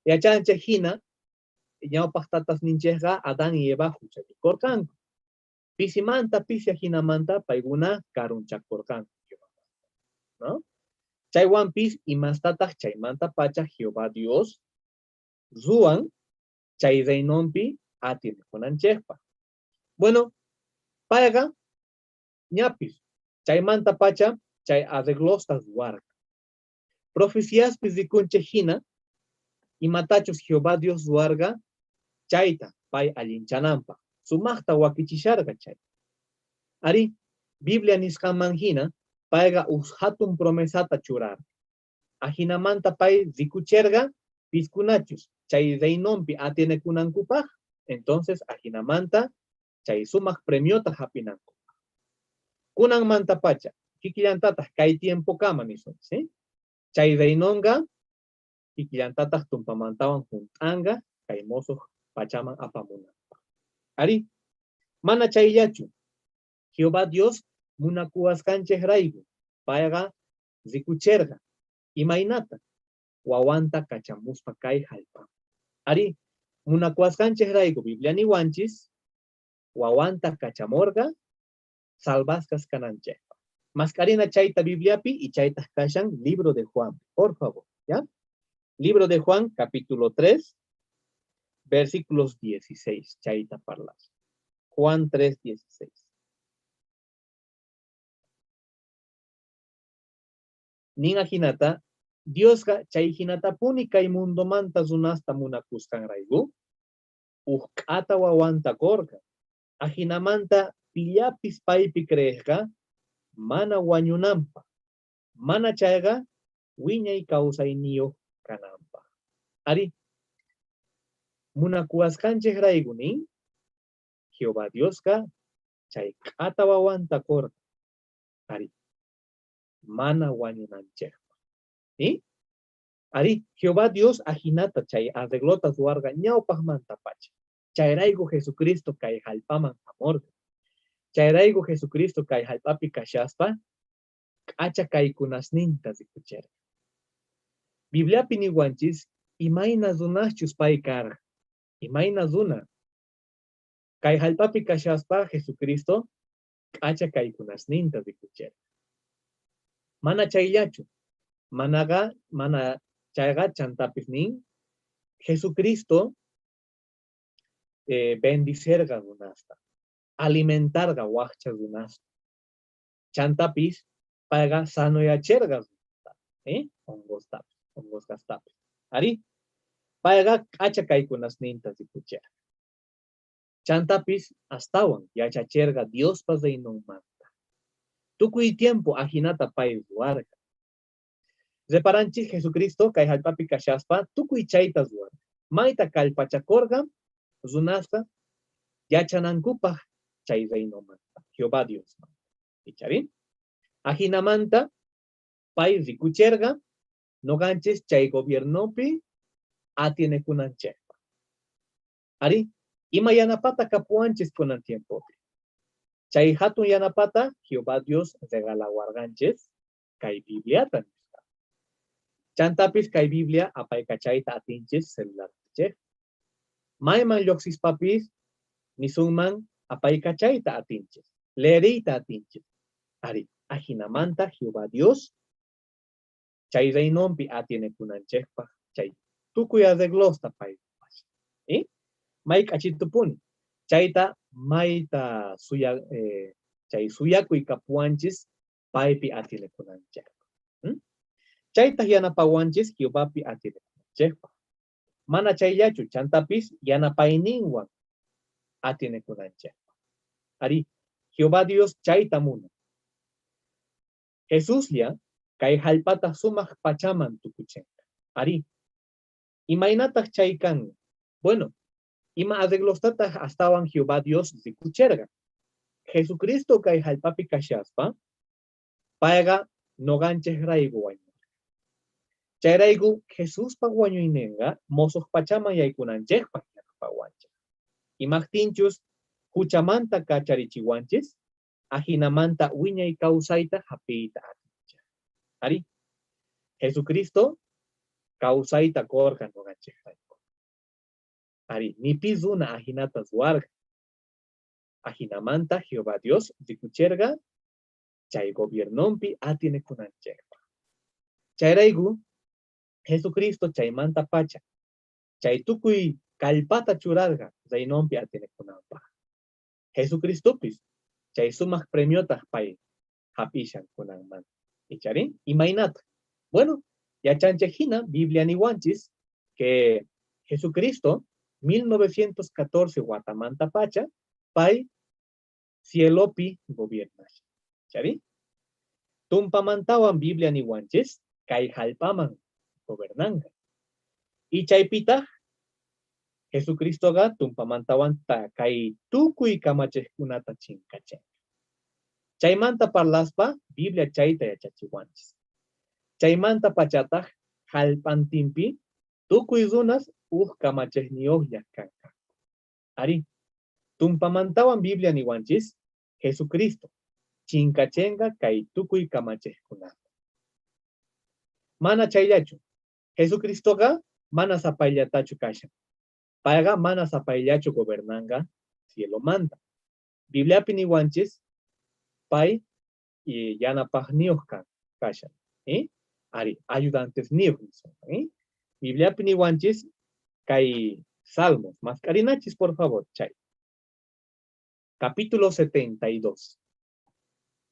Yachanchej jina, ñawpaj tatasninchejqa Adán y Eva juchallikorqanku. Pisimanta pisi ajinamanta paykuna karunchakorqanku Jehovamanta, ¿no? Chaywanpis imastataj chaymantapacha Jehová Dios ruwan chay reinonpi atienekunanchejpaj. Bueno, payqa ñapis chaymantapacha chay arreglosta ruwarqa. Profeciaspi rikunchej jina, imatachus Jehová Dios ruwarqa chayta pay allinchananpaj, sumajta wakichisharqa chay. Arí, Biblia nisqanman jina, payqa uj jatun promesata churarqa. Ajinamanta pay rikucherqa piskunachus chay reinonpi atienekunankupaj, entonces ajinamanta chay sumaj premiota jap'inankupaj. Kunanmantapacha, kikillantataj kay tiempokama nisun, ¿sí? Chay reinonqa kikillantataj tumpamantawan junt'anqa kay mosoj pachaman apamunanpaj. Arí, mana chayllachu, Jehová Dios munakuwasqanchejrayku, payqa rikucherqa imaynata wawanta kachamuspa kay jallp'aman. Arí, munakuwasqanchejrayku Biblia niwanchis wawanta kachamorqa salvasqas kananchejpaj. Mask'arina chayta Bibliapi y chaytaj kashan libro de Juan, por favor, ¿ya? Libro de Juan, capítulo 3, versículos 16, chayta parlas. Juan 3, 16. Nin ajinata, Diosqa chay jinatapuni kay mundomanta runasta munakusqanrayku, uj k'ata wawanta qorqa. Ajinamanta pillapis paypi creejqa mana wañunanpaj, mana chayqa wiñay kawsayniyoj kananpaj. Arí, munakuwasqanchejrayku nin, Jehová Diosqa chay k'ata wawanta qorqa. Arí, mana wañunanchejpaj. ¿Sí? Arí, Jehová Dios ajinata chay arreglota ruwarqa ñawpajmantapacha. Chayrayku Jesucristo kay jallp'aman jamorqa. Chayrayku Jesucristo kay jallp'api kashaspa k'acha kaykunasninta rikucherqa. Bibliapi niwanchis imayna runaschus pay karqa, imayna runa. Kay jallp'api kashaspa Jesucristo k'acha kaykunasninta rikucherqa. Mana chayllachu, manaqa mana chayqa chantapis nin, Jesucristo bendicerqa runasta, alimentarqa wajcha runasta. Chantapis payqa sanoyacherqa runasta, onqostapis, onqosqastapis. Arí, payqa k'acha kaykunasninta rikucherqa. Chantapis astawan yachacherqa Diospa Reinonmanta. Tukuy tiempo ajinata pay ruwarqa. Reparanchej Jesucristo kay jallp'api kashaspa tukuy chayta ruwarqa. Mayta kallpachakorqa runasqa yachanankupaj chay Reinomanta, Jehová Diosmanta. Icharí? Ajinamanta pay rikucherqa noqanchis chay gobiernopi atienekunanchejpaj. Arí, ima yanapata kapuwanchis kunan tiempopi? Chay jatun yanapata Jehová Dios regalawarqanchis kay Bibliata nisqa. Chantapis kay Biblia apaykachayta atinchis celularninchejpi. Mayman llojsispapis nisunman apaykachayta atinchis, leeriyta atinchis. Arí, ajinamanta Jehová Dios chay reinonpi atienekunanchejpaj chay tukuy arreglosta pay ruwashan. ¿Sí? May k'achitupuni. Chayta mayta suya, chay suyakuy kapuwanchis paypi atienekunanchejpaj. ¿Mm? Chaytaj yanapawanchis Jehovapi atienekunanchejpaj. Mana chayllachu, chantapis yanapayninwan atienekunanchejpaj. Arí, Jehová Dios chayta munan. Jesuslla kay jallp'ata sumaj pachaman tukuchenqa. Arí, imaynataj chay kanqa? Bueno, ima arreglostataj astawan Jehová Dios rikucherqa? Jesucristo kay jallp'api kashaspa, payqa noqanchejrayku wañorqa. Chayrayku Jesuspa wañuynenqa mosoj pachaman yaykunanchejpaj yanapawanchej. Imajtinchus juchamanta kacharichiwanchis, ajinamanta wiñay kawsayta jap'iyta atinchej. Arí, Jesucristo kawsayta qorqa noqanchejrayku. Arí, ni pi runa ajinata ruwarqa. Ajinamanta Jehová Dios rikucherqa chay gobiernonpi atienekunanchejpaj. Chayrayku Jesucristo chaymantapacha chay tukuy kallpata churarqa reinonpi atienekunanpaj. Jesucristopis chay sumaj premiotaj pay jap'ishan kunanmanta. Icharí? Imaynata? Bueno, yachanchej jina Biblia niwanchis que Jesucristo 1914 watamantapacha pay cielopi gobiernashan. Icharí? Tumpamantawan Biblia niwanchis kay jallp'aman gobernanqa. Y chaypitaj Jesucristoqa tumpamantawan kay tukuy kamachejkunata chinkachenqa. Chaymanta parlaspa Biblia chayta yachachiwanchis. Chaymantapachataj jallp'antinpi tukuy runas uj kamachejniyojlla kanqanku. Arí, tumpamantawan Biblia niwanchis Jesucristo chinkachenqa kay tukuy kamachejkunata. Mana chayllachu, Jesucristoqa mana sapayllatachu kashan. Payqa mana sapayllachu gobernanqa cielomanta. Bibliapi niwanchis pay yanapajniyoj kashan. Arí, ayudantesniyoj nisunman. Bibliapi niwanchis kay Salmos, mask'arinachis por favor, chay. Capítulo 72.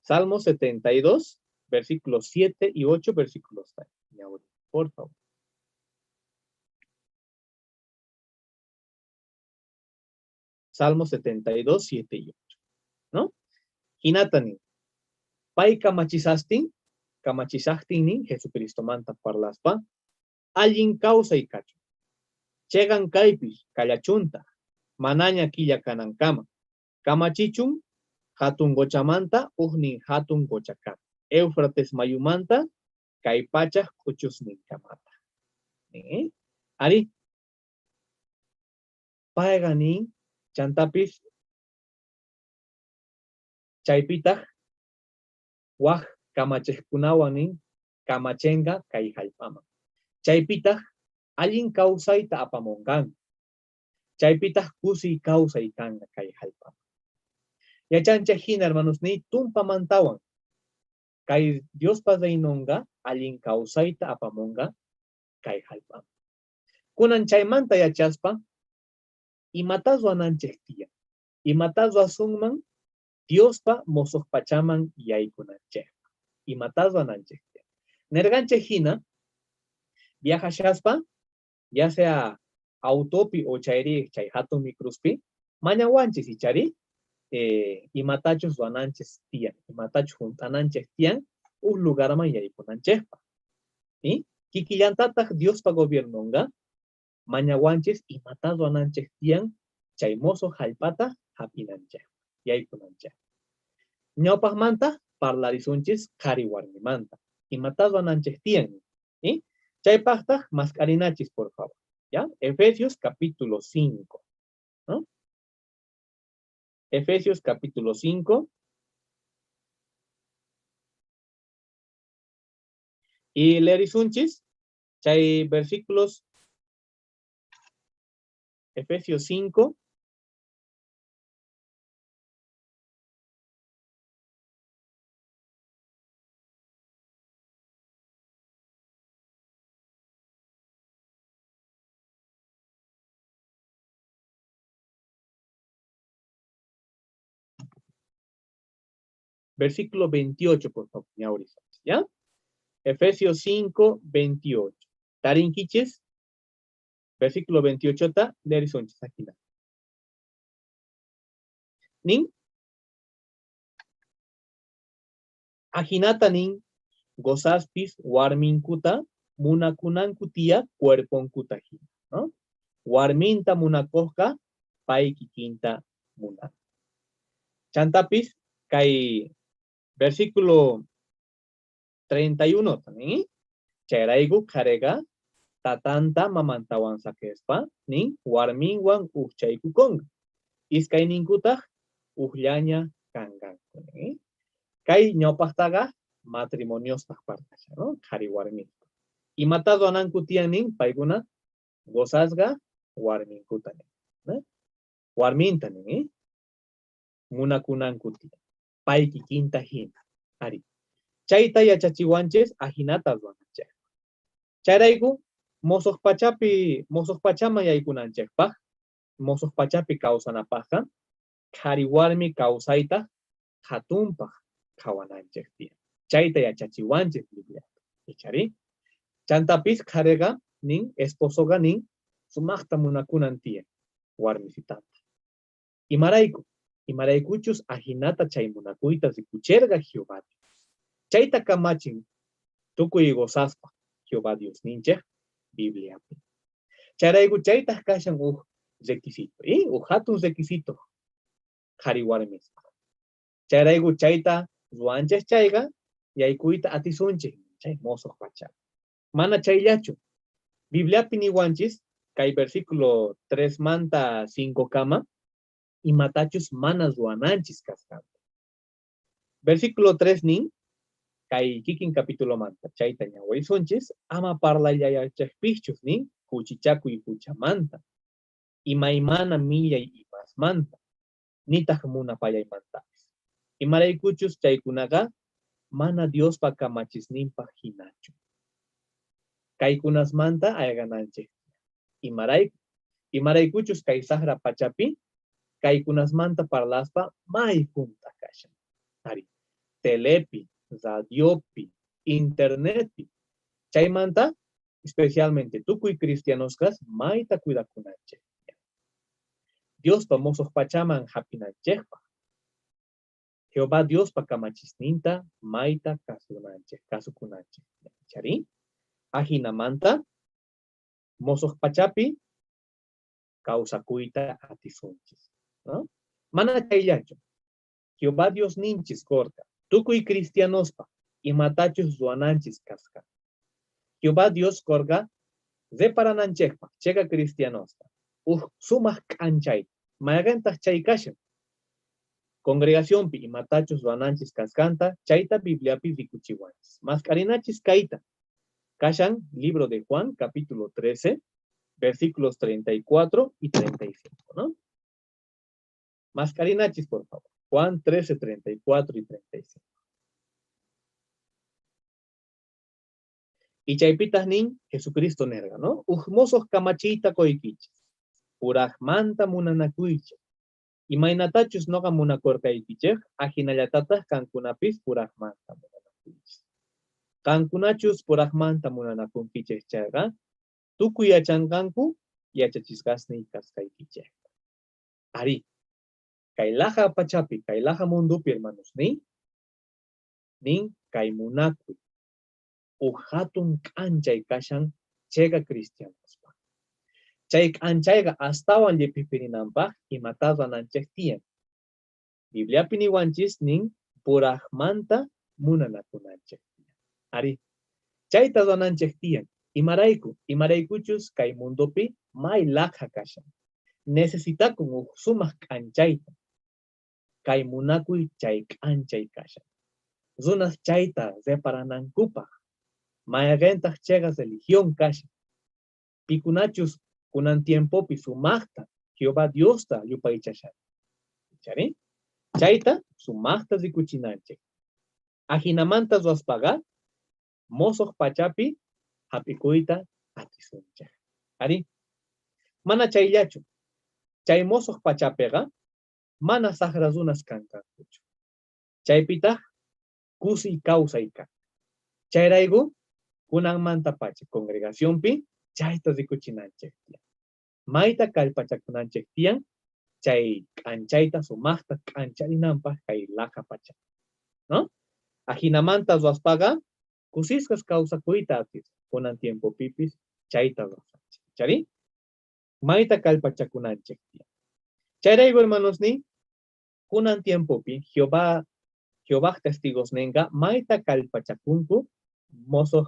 Salmo 72, versículos 7 y 8, versículos. Por favor. Salmo 72, 7 y 8. ¿No? Jinata nin. Pay kamachisastin, kamachisajtin nin, Jesucristomanta parlaspa, allin kawsay kachun. Cheqan kaypis kallachuntaj, manaña killa kanankama. Kamachichun hatun qochamanta ujnin hatun qochakama. Éufrates mayumanta kay pachaj k'uchusninkamata. Arí. Payqa nin chantapis chaypitaj waj kamachejkunawan nin kamachenqa kay jallp'aman. Chaypitaj allin kawsayta apamonqanku. Chaypitaj kusiy kawsay kanqa kay jallp'aman. Yachanchej jina hermanosniy tumpamantawan kay Diospa reinonqa allin kawsayta apamonqa kay jallp'aman. Kunan chaymanta yachaspa imatá ruwananchej tiyan? Imatá ruwasunman Diospa mosoj pachaman yaykunanchejpaj? Imatá ruwananchej tiyan? Nerqanchej jina viajashaspa, ya sea autopi o chayri chay jatun microspi, mañawanchis ichari imatachus ruwananchis tiyan, imatachus junt'ananchej tiyan uj lugarman yaykunanchejpaj. Kikillantataj Diospa gobiernonqa mañawanchis imatá ruwananchej tiyan chay mosoj jallp'ata jap'inanchejpaj, yaykunanchejpaj. Ñawpajmanta parlarisunchis qhari warmimanta, imatá ruwananchej tiyan. Chaypajtaj mask'arinachis, por favor. ¿Ya? Efesios capítulo 5. ¿No? Efesios capítulo 5. Y leerisunchis, chay versículos, Efesios 5. Versículo 28, por favor, ¿ya? Efesios 5, 28. Tarinkichis, versículo 28, ta, leerisunchis ajina. Nin? Ajinata nin, gozaspis warminkuta, munakunanku tiya cuerponkuta jina, ¿no? Warminta munakojqa, pay kikinta munan. Chantapis, kay versículo 31 también, chayrayku qhareqa tatanta mamantawan saqespa nin warminwan ujchaykukonqa, iskayninkutaj ujllaña kanqanku. Kay ñawpajtaqa matrimoniostaj parlashan, ¿no? Qhari warmispa. Imatá ruwananku tiyan nin paykuna gozasqa warminkuta nin, ¿no? Warminta nin, munakunanku tiyan, pay kikinta jina. Arí. Chayta yachachiwanchis ajinata ruwananchejpaj. Chayrayku mosoj pachapi, mosoj pachaman yaykunanchejpaj, mosoj pachapi kawsanapajqa, Qhari warmi kawsayta jatunpaj qhawananchej tiyan. Chayta yachachiwanchej Bibliapi. Icharí? Chantapis qhareqa nin, esposoqa nin, sumajta munakunan tiyan warmisitanta. Imarayku? Imaraykuchus ajinata chay munakuyta rikucherqa Jehová Dios. Chayta kamachin tukuy gozaspa Jehová Diosninchej Bibliapi. Chayrayku chaytaj kashan uj requisito, y uj jatun requisito qhari warmispaj. Chayrayku chayta ruwanchej chayqa yaykuyta atisunchej chay mosoj pachapi. Mana chayllachu. Bibliapi niwanchis kay versículo 3 manta 5 kama imatachus mana ruwananchis kasqanta. Versículo 3 nin, kay kikin capitulomanta chayta ñawirisunchis, ama parlallayachejpischus nin khuchichakuy juchamanta, imaymana millay imasmanta, nitaj munapayaymantapis. Imaraykuchus chaykunaqa mana Diospa kamachisninpaj jinachu. Kaykunasmanta ayqananchej. Imarayku? Imaraykuchus kay sajra pachapi kaykunasmanta parlaspa may junt'a kashan. Ari, telepi, radiopi, internetpi. Chaymanta, especialmente tukuy cristianosqa mayta cuidakunanchej. Diospa mosoj pachaman jap'inanchejpaj. Jehová Diospa kamachisninta mayta kasunanchej, kasukunanchej. Charí? Ajinamanta mosoj pachapi kawsakuyta atisunchis. ¿No? Mana chayllachu. Jehová Diosninchis qorqa tukuy cristianospa imatachus ruwananchis kasqa. Jehová Dios qorqa reparananchejpaj cheqa cristianosta uj sumaj k'anchayta. Mayqentaj chay kashan? Congregacionpi imatachus ruwananchis kasqanta chayta Bibliapi rikuchiwanchis. Mask'arinachis kayta. Kashan libro de Juan, capítulo 13, versículos 34 y 35, ¿no? Mask'arinachis, por favor. Juan 13, 34 y 35. Y chaypitaj nin Jesucristo nerqa, ¿no? Uj mosoj kamachiyta qoykichis. Purajmanta munanakuychej. Imaynatachus noqa munakorqaykichej, ajinallatataj qankunapis purajmanta munanakuychis. Qankunachus purajmanta munanakunkichej chayqa, tukuy yachanqanku yachachisqasniy kasqaykichejta. Arí, kay laja pachapi, kay laja mundopi, hermanos, nin kay munakuy uj jatun k'anchay kashan cheqa cristianospaj. Chay k'anchayqa astawan lliphipirinanpaj imata ruwananchej tiyan. Bibliapi niwanchis nin purajmanta munanakunanchej tiyan. Arí, chayta ruwananchej tiyan. Imarayku? Imaraykuchus kay mundopi may laqha kashan. Necesitakun uj sumaj k'anchayta. Kay munakuy chay k'anchay kashan. Runas chayta reparanankupaj. Mayqentaj cheqa religión kashan. Pikunachus kunan tiempopi sumajta Jehová Diosta yupaychashan. Chari? Chayta sumajta rikuchinanchej. Ajinamanta ruwaspaqa mosoj pachapi jap'ikuyta atisunchej. Arí? Mana chayllachu. Chay mosoj pachapiqa mana sajra runas kanqankuchu. Chaypitaj kusiy kawsay kanqa. Chayrayku kunanmantapacha congregacionpi chayta rikuchinanchej tiyan. Mayta kallpachakunanchej tiyan chay k'anchayta sumajta k'ancharinanpaj kay laja pachapi. ¿No? Ajinamanta ruwaspaqa kusisqas kawsakuyta atisun. Kunan tiempopipis chayta ruwasanchej. Charí? Mayta kallpachakunanchej tiyan. Chayrayku, hermanosniy, kunan tiempopi Jehová Jehovaj testigosnenqa mayta kallpachakunku mosoj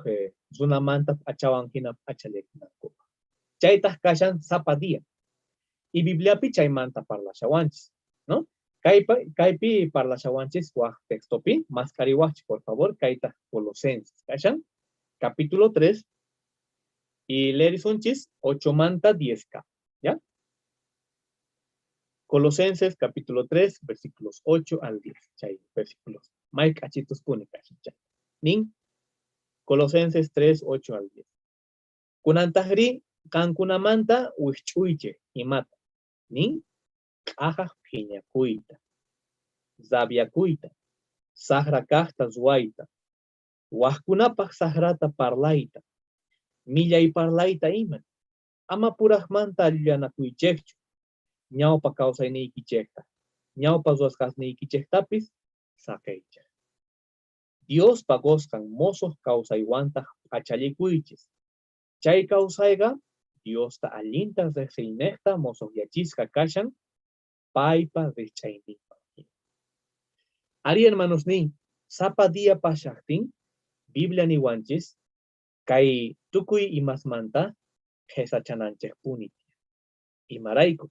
runamanta p'achawan jina p'achalikunankupaj. Chaytaj kashan sapa día. Y Bibliapi chaymanta parlashawanchis, ¿no? Kaypi parlashawanchis waj textopi, mask'ariwajchis, por favor, kaytaj Colosenses. Kashan, capítulo 3, y leerisunchis 8 manta 10 k, ¿ya? Colosenses capítulo 3, versículos 8 al 10. Chay, versículos. May k'achitus puni kashan, chay. Nin, Colosenses 3, 8 al 10. Kunantajrí qankunamanta wijch'uychej imata. Nin, K'ajaj phiñakuyta, rabiakuyta, sajra kajta ruwayta, wajkunapaj sajrata parlayta, millay parlayta ima. Ama purajmanta llullanakuychejchu, ñawpa kawsayniykichejta, ñawpa ruwasqasniykichejtapis saqeychej. Diospa qosqan mosoj kawsaywantaj p'achallikuychis. Chay kawsayqa Diosta allinta rejsiynejta mosojyachisqa kashan paypa rijch'ayninman jina. Arí, hermanosníy, sapa día pasajtin, Biblia niwanchis kay tukuy imasmanta qhesachananchejpuni tiyan. Imarayku?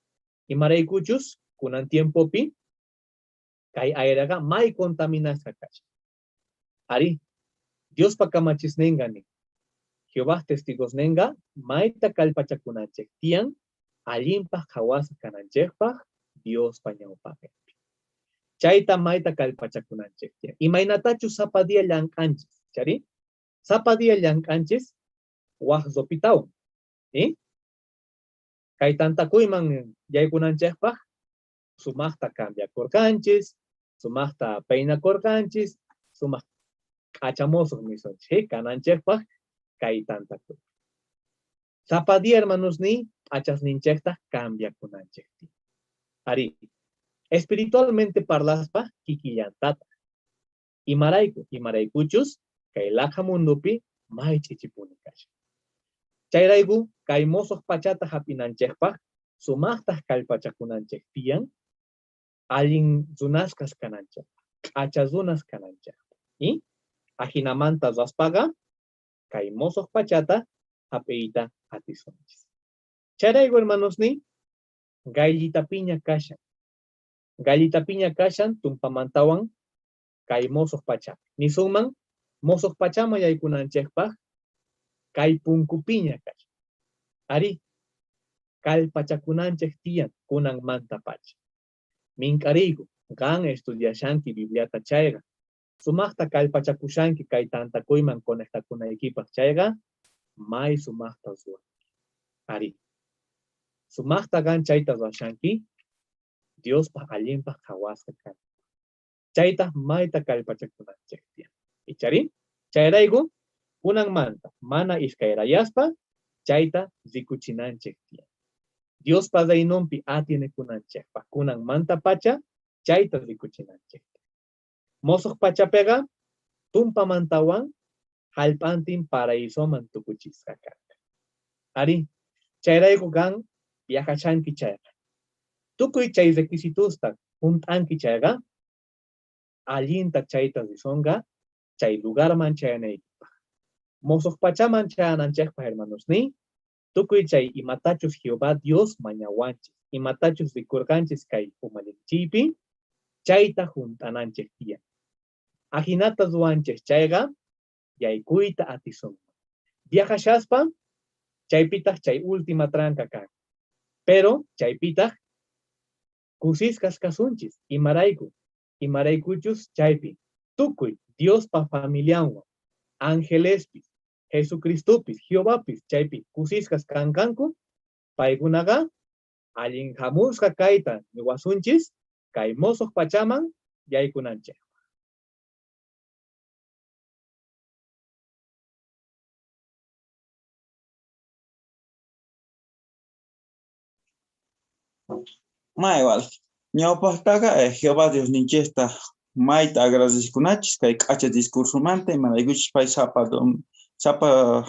Imaraykuchus kunan tiempopi kay aireqa may contaminasqa kashan. Arí, Diospa kamachisnenqa nin, Jehovaj testigosnenqa mayta kallpachakunanchej tiyan allinpaj qhawasqa kananchejpaj Diospa ñawpaqenpi. Chayta mayta kallpachakunanchej tiyan. Imaynatachus sapa día llank'anchis, chari? Sapa día llank'anchis waj ropitawan. Kay tantakuyman yaykunanchejpaj sumajta cambiakorqanchis, sumajta peinakorqanchis, sumaj k'achamosoj nisunchej kananchejpaj kay tantakuy. Sapa día, hermanosniy, p'achasninchejta cambiakunanchej tiyan. Arí, espiritualmente parlaspa kikillantataj. Imarayku? Imaraykuchus kay laqha mundopi may ch'ichipuni kashan. Chayrayku kay mosoj pachata jap'inanchejpaj sumajtaj kallpachakunanchej tiyan, allin runasqas kananchejpaj, k'acha runas kananchejpaj. Ajinamanta ruwaspaqa kay mosoj pachata jap'iyta atisunchis. Chayrayku, hermanosniy, gallitapiña kashan. Gallitapiña kashan tumpamantawan kay mosoj pachapi. Nisunman, mosoj pachaman yaykunanchejpaj kay punkupiña kashan. Arí, kallpachakunanchej tiyan kunanmantapacha. Mink'ariyku, qan estudiashanki Bibliata chayqa, sumajta kallpachakushanki kay tantakuyman conectakunaykipaj chayqa, may sumajta ruwanki. Arí, sumajta qan chayta ruwashanki, Diospaj allinpaj qhawasqa kanapaj. Chaytaj mayta kallpachakunanchej tiyan. Icharí? Chayrayku, kunanmanta mana iskayrayaspa chayta rikuchinanchej tiyan. Diospa reinonpi atienekunanchejpaj kunanmantapacha chayta rikuchinanchej tiyan. Mosoj pachapeqa tumpamantawan jallp'antin paraisoman tukuchisqa kanqa. Arí, chayrayku qan viajashanki chayqa, tukuy chay requisitosta junt'anki chayqa, allinta chayta risonqa chay lugarman chayanaykipaj. Mosoj pachaman chayananchejpaj, hermanosniy, tukuy chay imatachus Jehová Dios mañawanchej, imatachus rikorqanchis kay umallichiypi, chayta junt'ananchej tiyan. Ajinata ruwanchej chayqa, yaykuyta atisunman. Viajashaspa, chaypitaj chay última tranca kan. Pero chaypitaj kusisqas kasunchis. Imarayku? Imaraykuchus chaypi tukuy Diospa familianwan, angelespis, Jesucristopis, Jehovapis chaypi kusisqas kanqanku, paykunaqa allin jamusqa kayta niwasunchis kay mosoj pachaman yaykunanchejpaj. Maywal, ñawpajtaqa Jehová Diosninchejta mayta agradecekunachis kay k'acha discursomanta, imaraykuchus pay sapa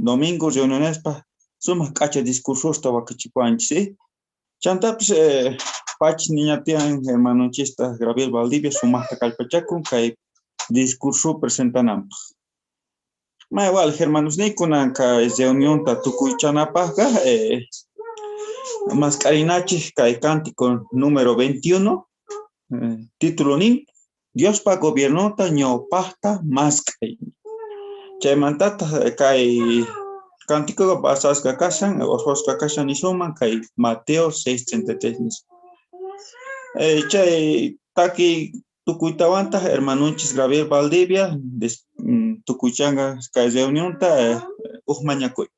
domingo reunionespa sumaq k'acha discursosta wakichipuwanchis. Chantapis pachis niña tiyan hermanonchista Gabriel Valdivia sumaqta kallpachakun kay discurso presentananpaj. Maywal, hermanosniy, kunan kay reunionta tukuychanapajqa mask'arinachej kay cántico número 21, título nin, Diospa gobiernonta ñawpajta mask'ay. Chaymantataj kay cánticoqa basasqa kashan, orqhosqa kashan nisunman kay Mateo 6:33 nispa. Chay takiy tukuytawantaj hermanonchis Gabriel Valdivia tukuychanqa kay reunionta uj mañakuy.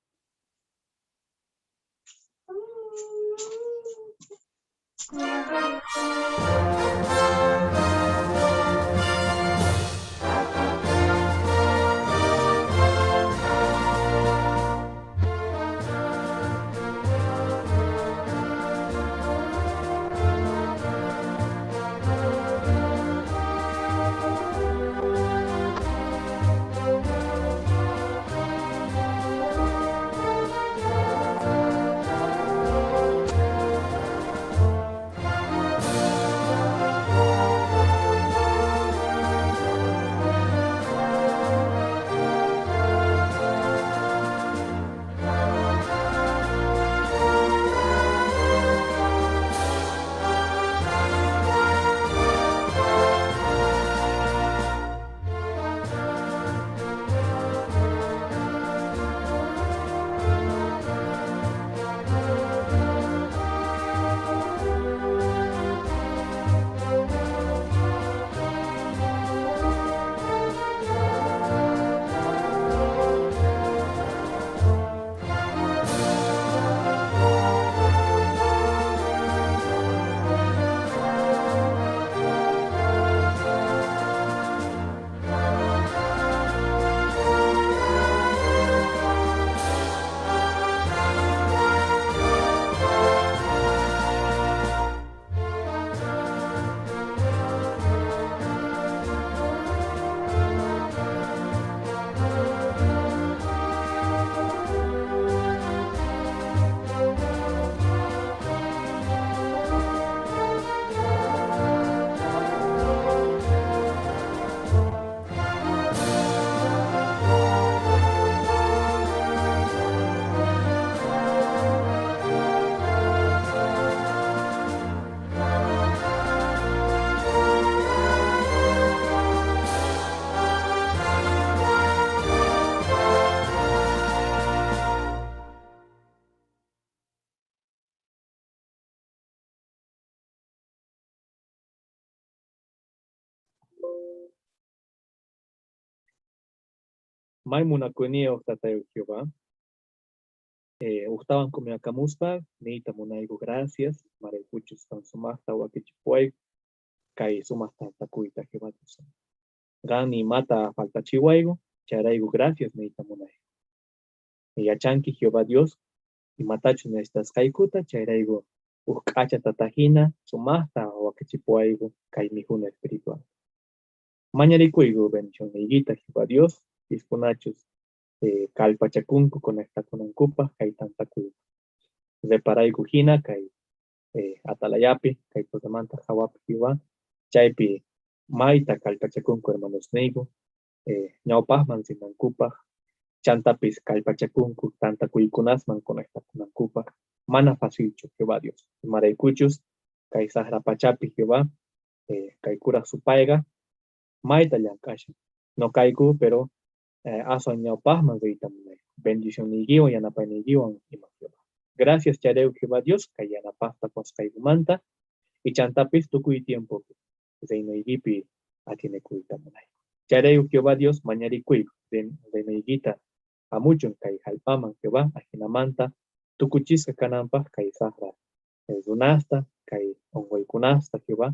May munakuyniyoj Tatayu Jehová. Ujtawan kumiakamuspa, niyta munayku gracias, maraykuchus qan sumaqta wakichipuwayku, kay sumaq tantakuyta Jehová Dios. Qan imata faltachiwayku, chayrayku gracias niyta munayku. Yachanki Jehová Dios, imatachus necesitasqaykuta, chayrayku uj k'acha tatajina sumaqta wakichipuwayku kay mikhuna espiritual. Mañarikuyku bendicionniykita Jehová Dios, piskunachus kallpachakunku conectakunankupaj kay tantakuyta. Reparayku hina kay atalayapi, kay tutamanta hawapi Jehová, chaypi mayta kallpachakunku hermanosniyku, ñawpajman rinankupaj, chantapis kallpachakunku tantakuykunasman conectakunankupaj, mana facilchu Jehová Dios. Imaraykuchus kay saqra pachapi Jehová, kay kuraj supayqa mayta llank'ashan. No kayku, pero aswan ñawpajman riyta munayku. Bendicionniykiwan, yanapayniykiwan ima Jehová. Gracias chayrayku Jehová Dios, kay yanapajta qosqaykumanta, y chantapis tukuy tiempopi reinoykipi atienekuyta munayku. Chayrayku Jehová Dios, mañarikuyku, reinoykita amuchun kay jallp'aman Jehová, ajinamanta tukuchisqa kananpaj kay saqra runasta, kay onqoykunasta Jehová,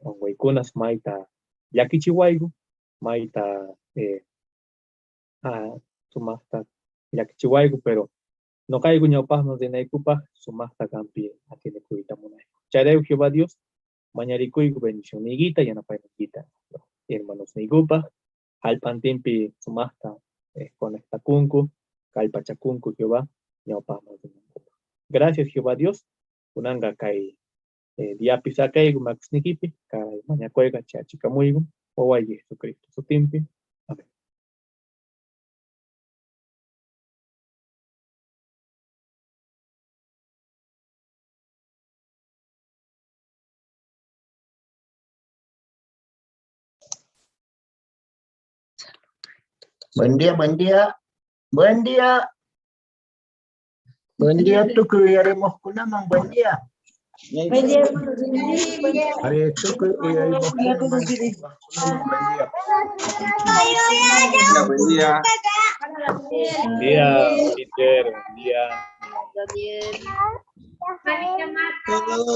onqoykunas mayta llakichiwayku, mayta sumaqta llakichiwayku, pero noqayku ñawpajman rinaykupaj sumaqta qanpi atienekuyta munayku. Chayrayku Jehová Dios, mañarikuyku bendicionniykita, yanapayniykita, hermanosniykupaj, jallp'antinpi sumaqta conectakunku, kallpachakunku Jehová, ñawpajman rinankupaj. Gracias Jehová Dios, kunanqa kay diapi saqeyku makisniykipi, kay mañakuyqa chachikamuyku, wawayki Jesucristo sutinpi. Amén. Buen día, buen día. Buen día. Buen día, tukuy uyarimuqkunaman, buen día. Buen día, Buen día. Tukuy uyarimuqkunaman, buen día. Buen día. Buen día, Peter, buen día. Daniel. Todos.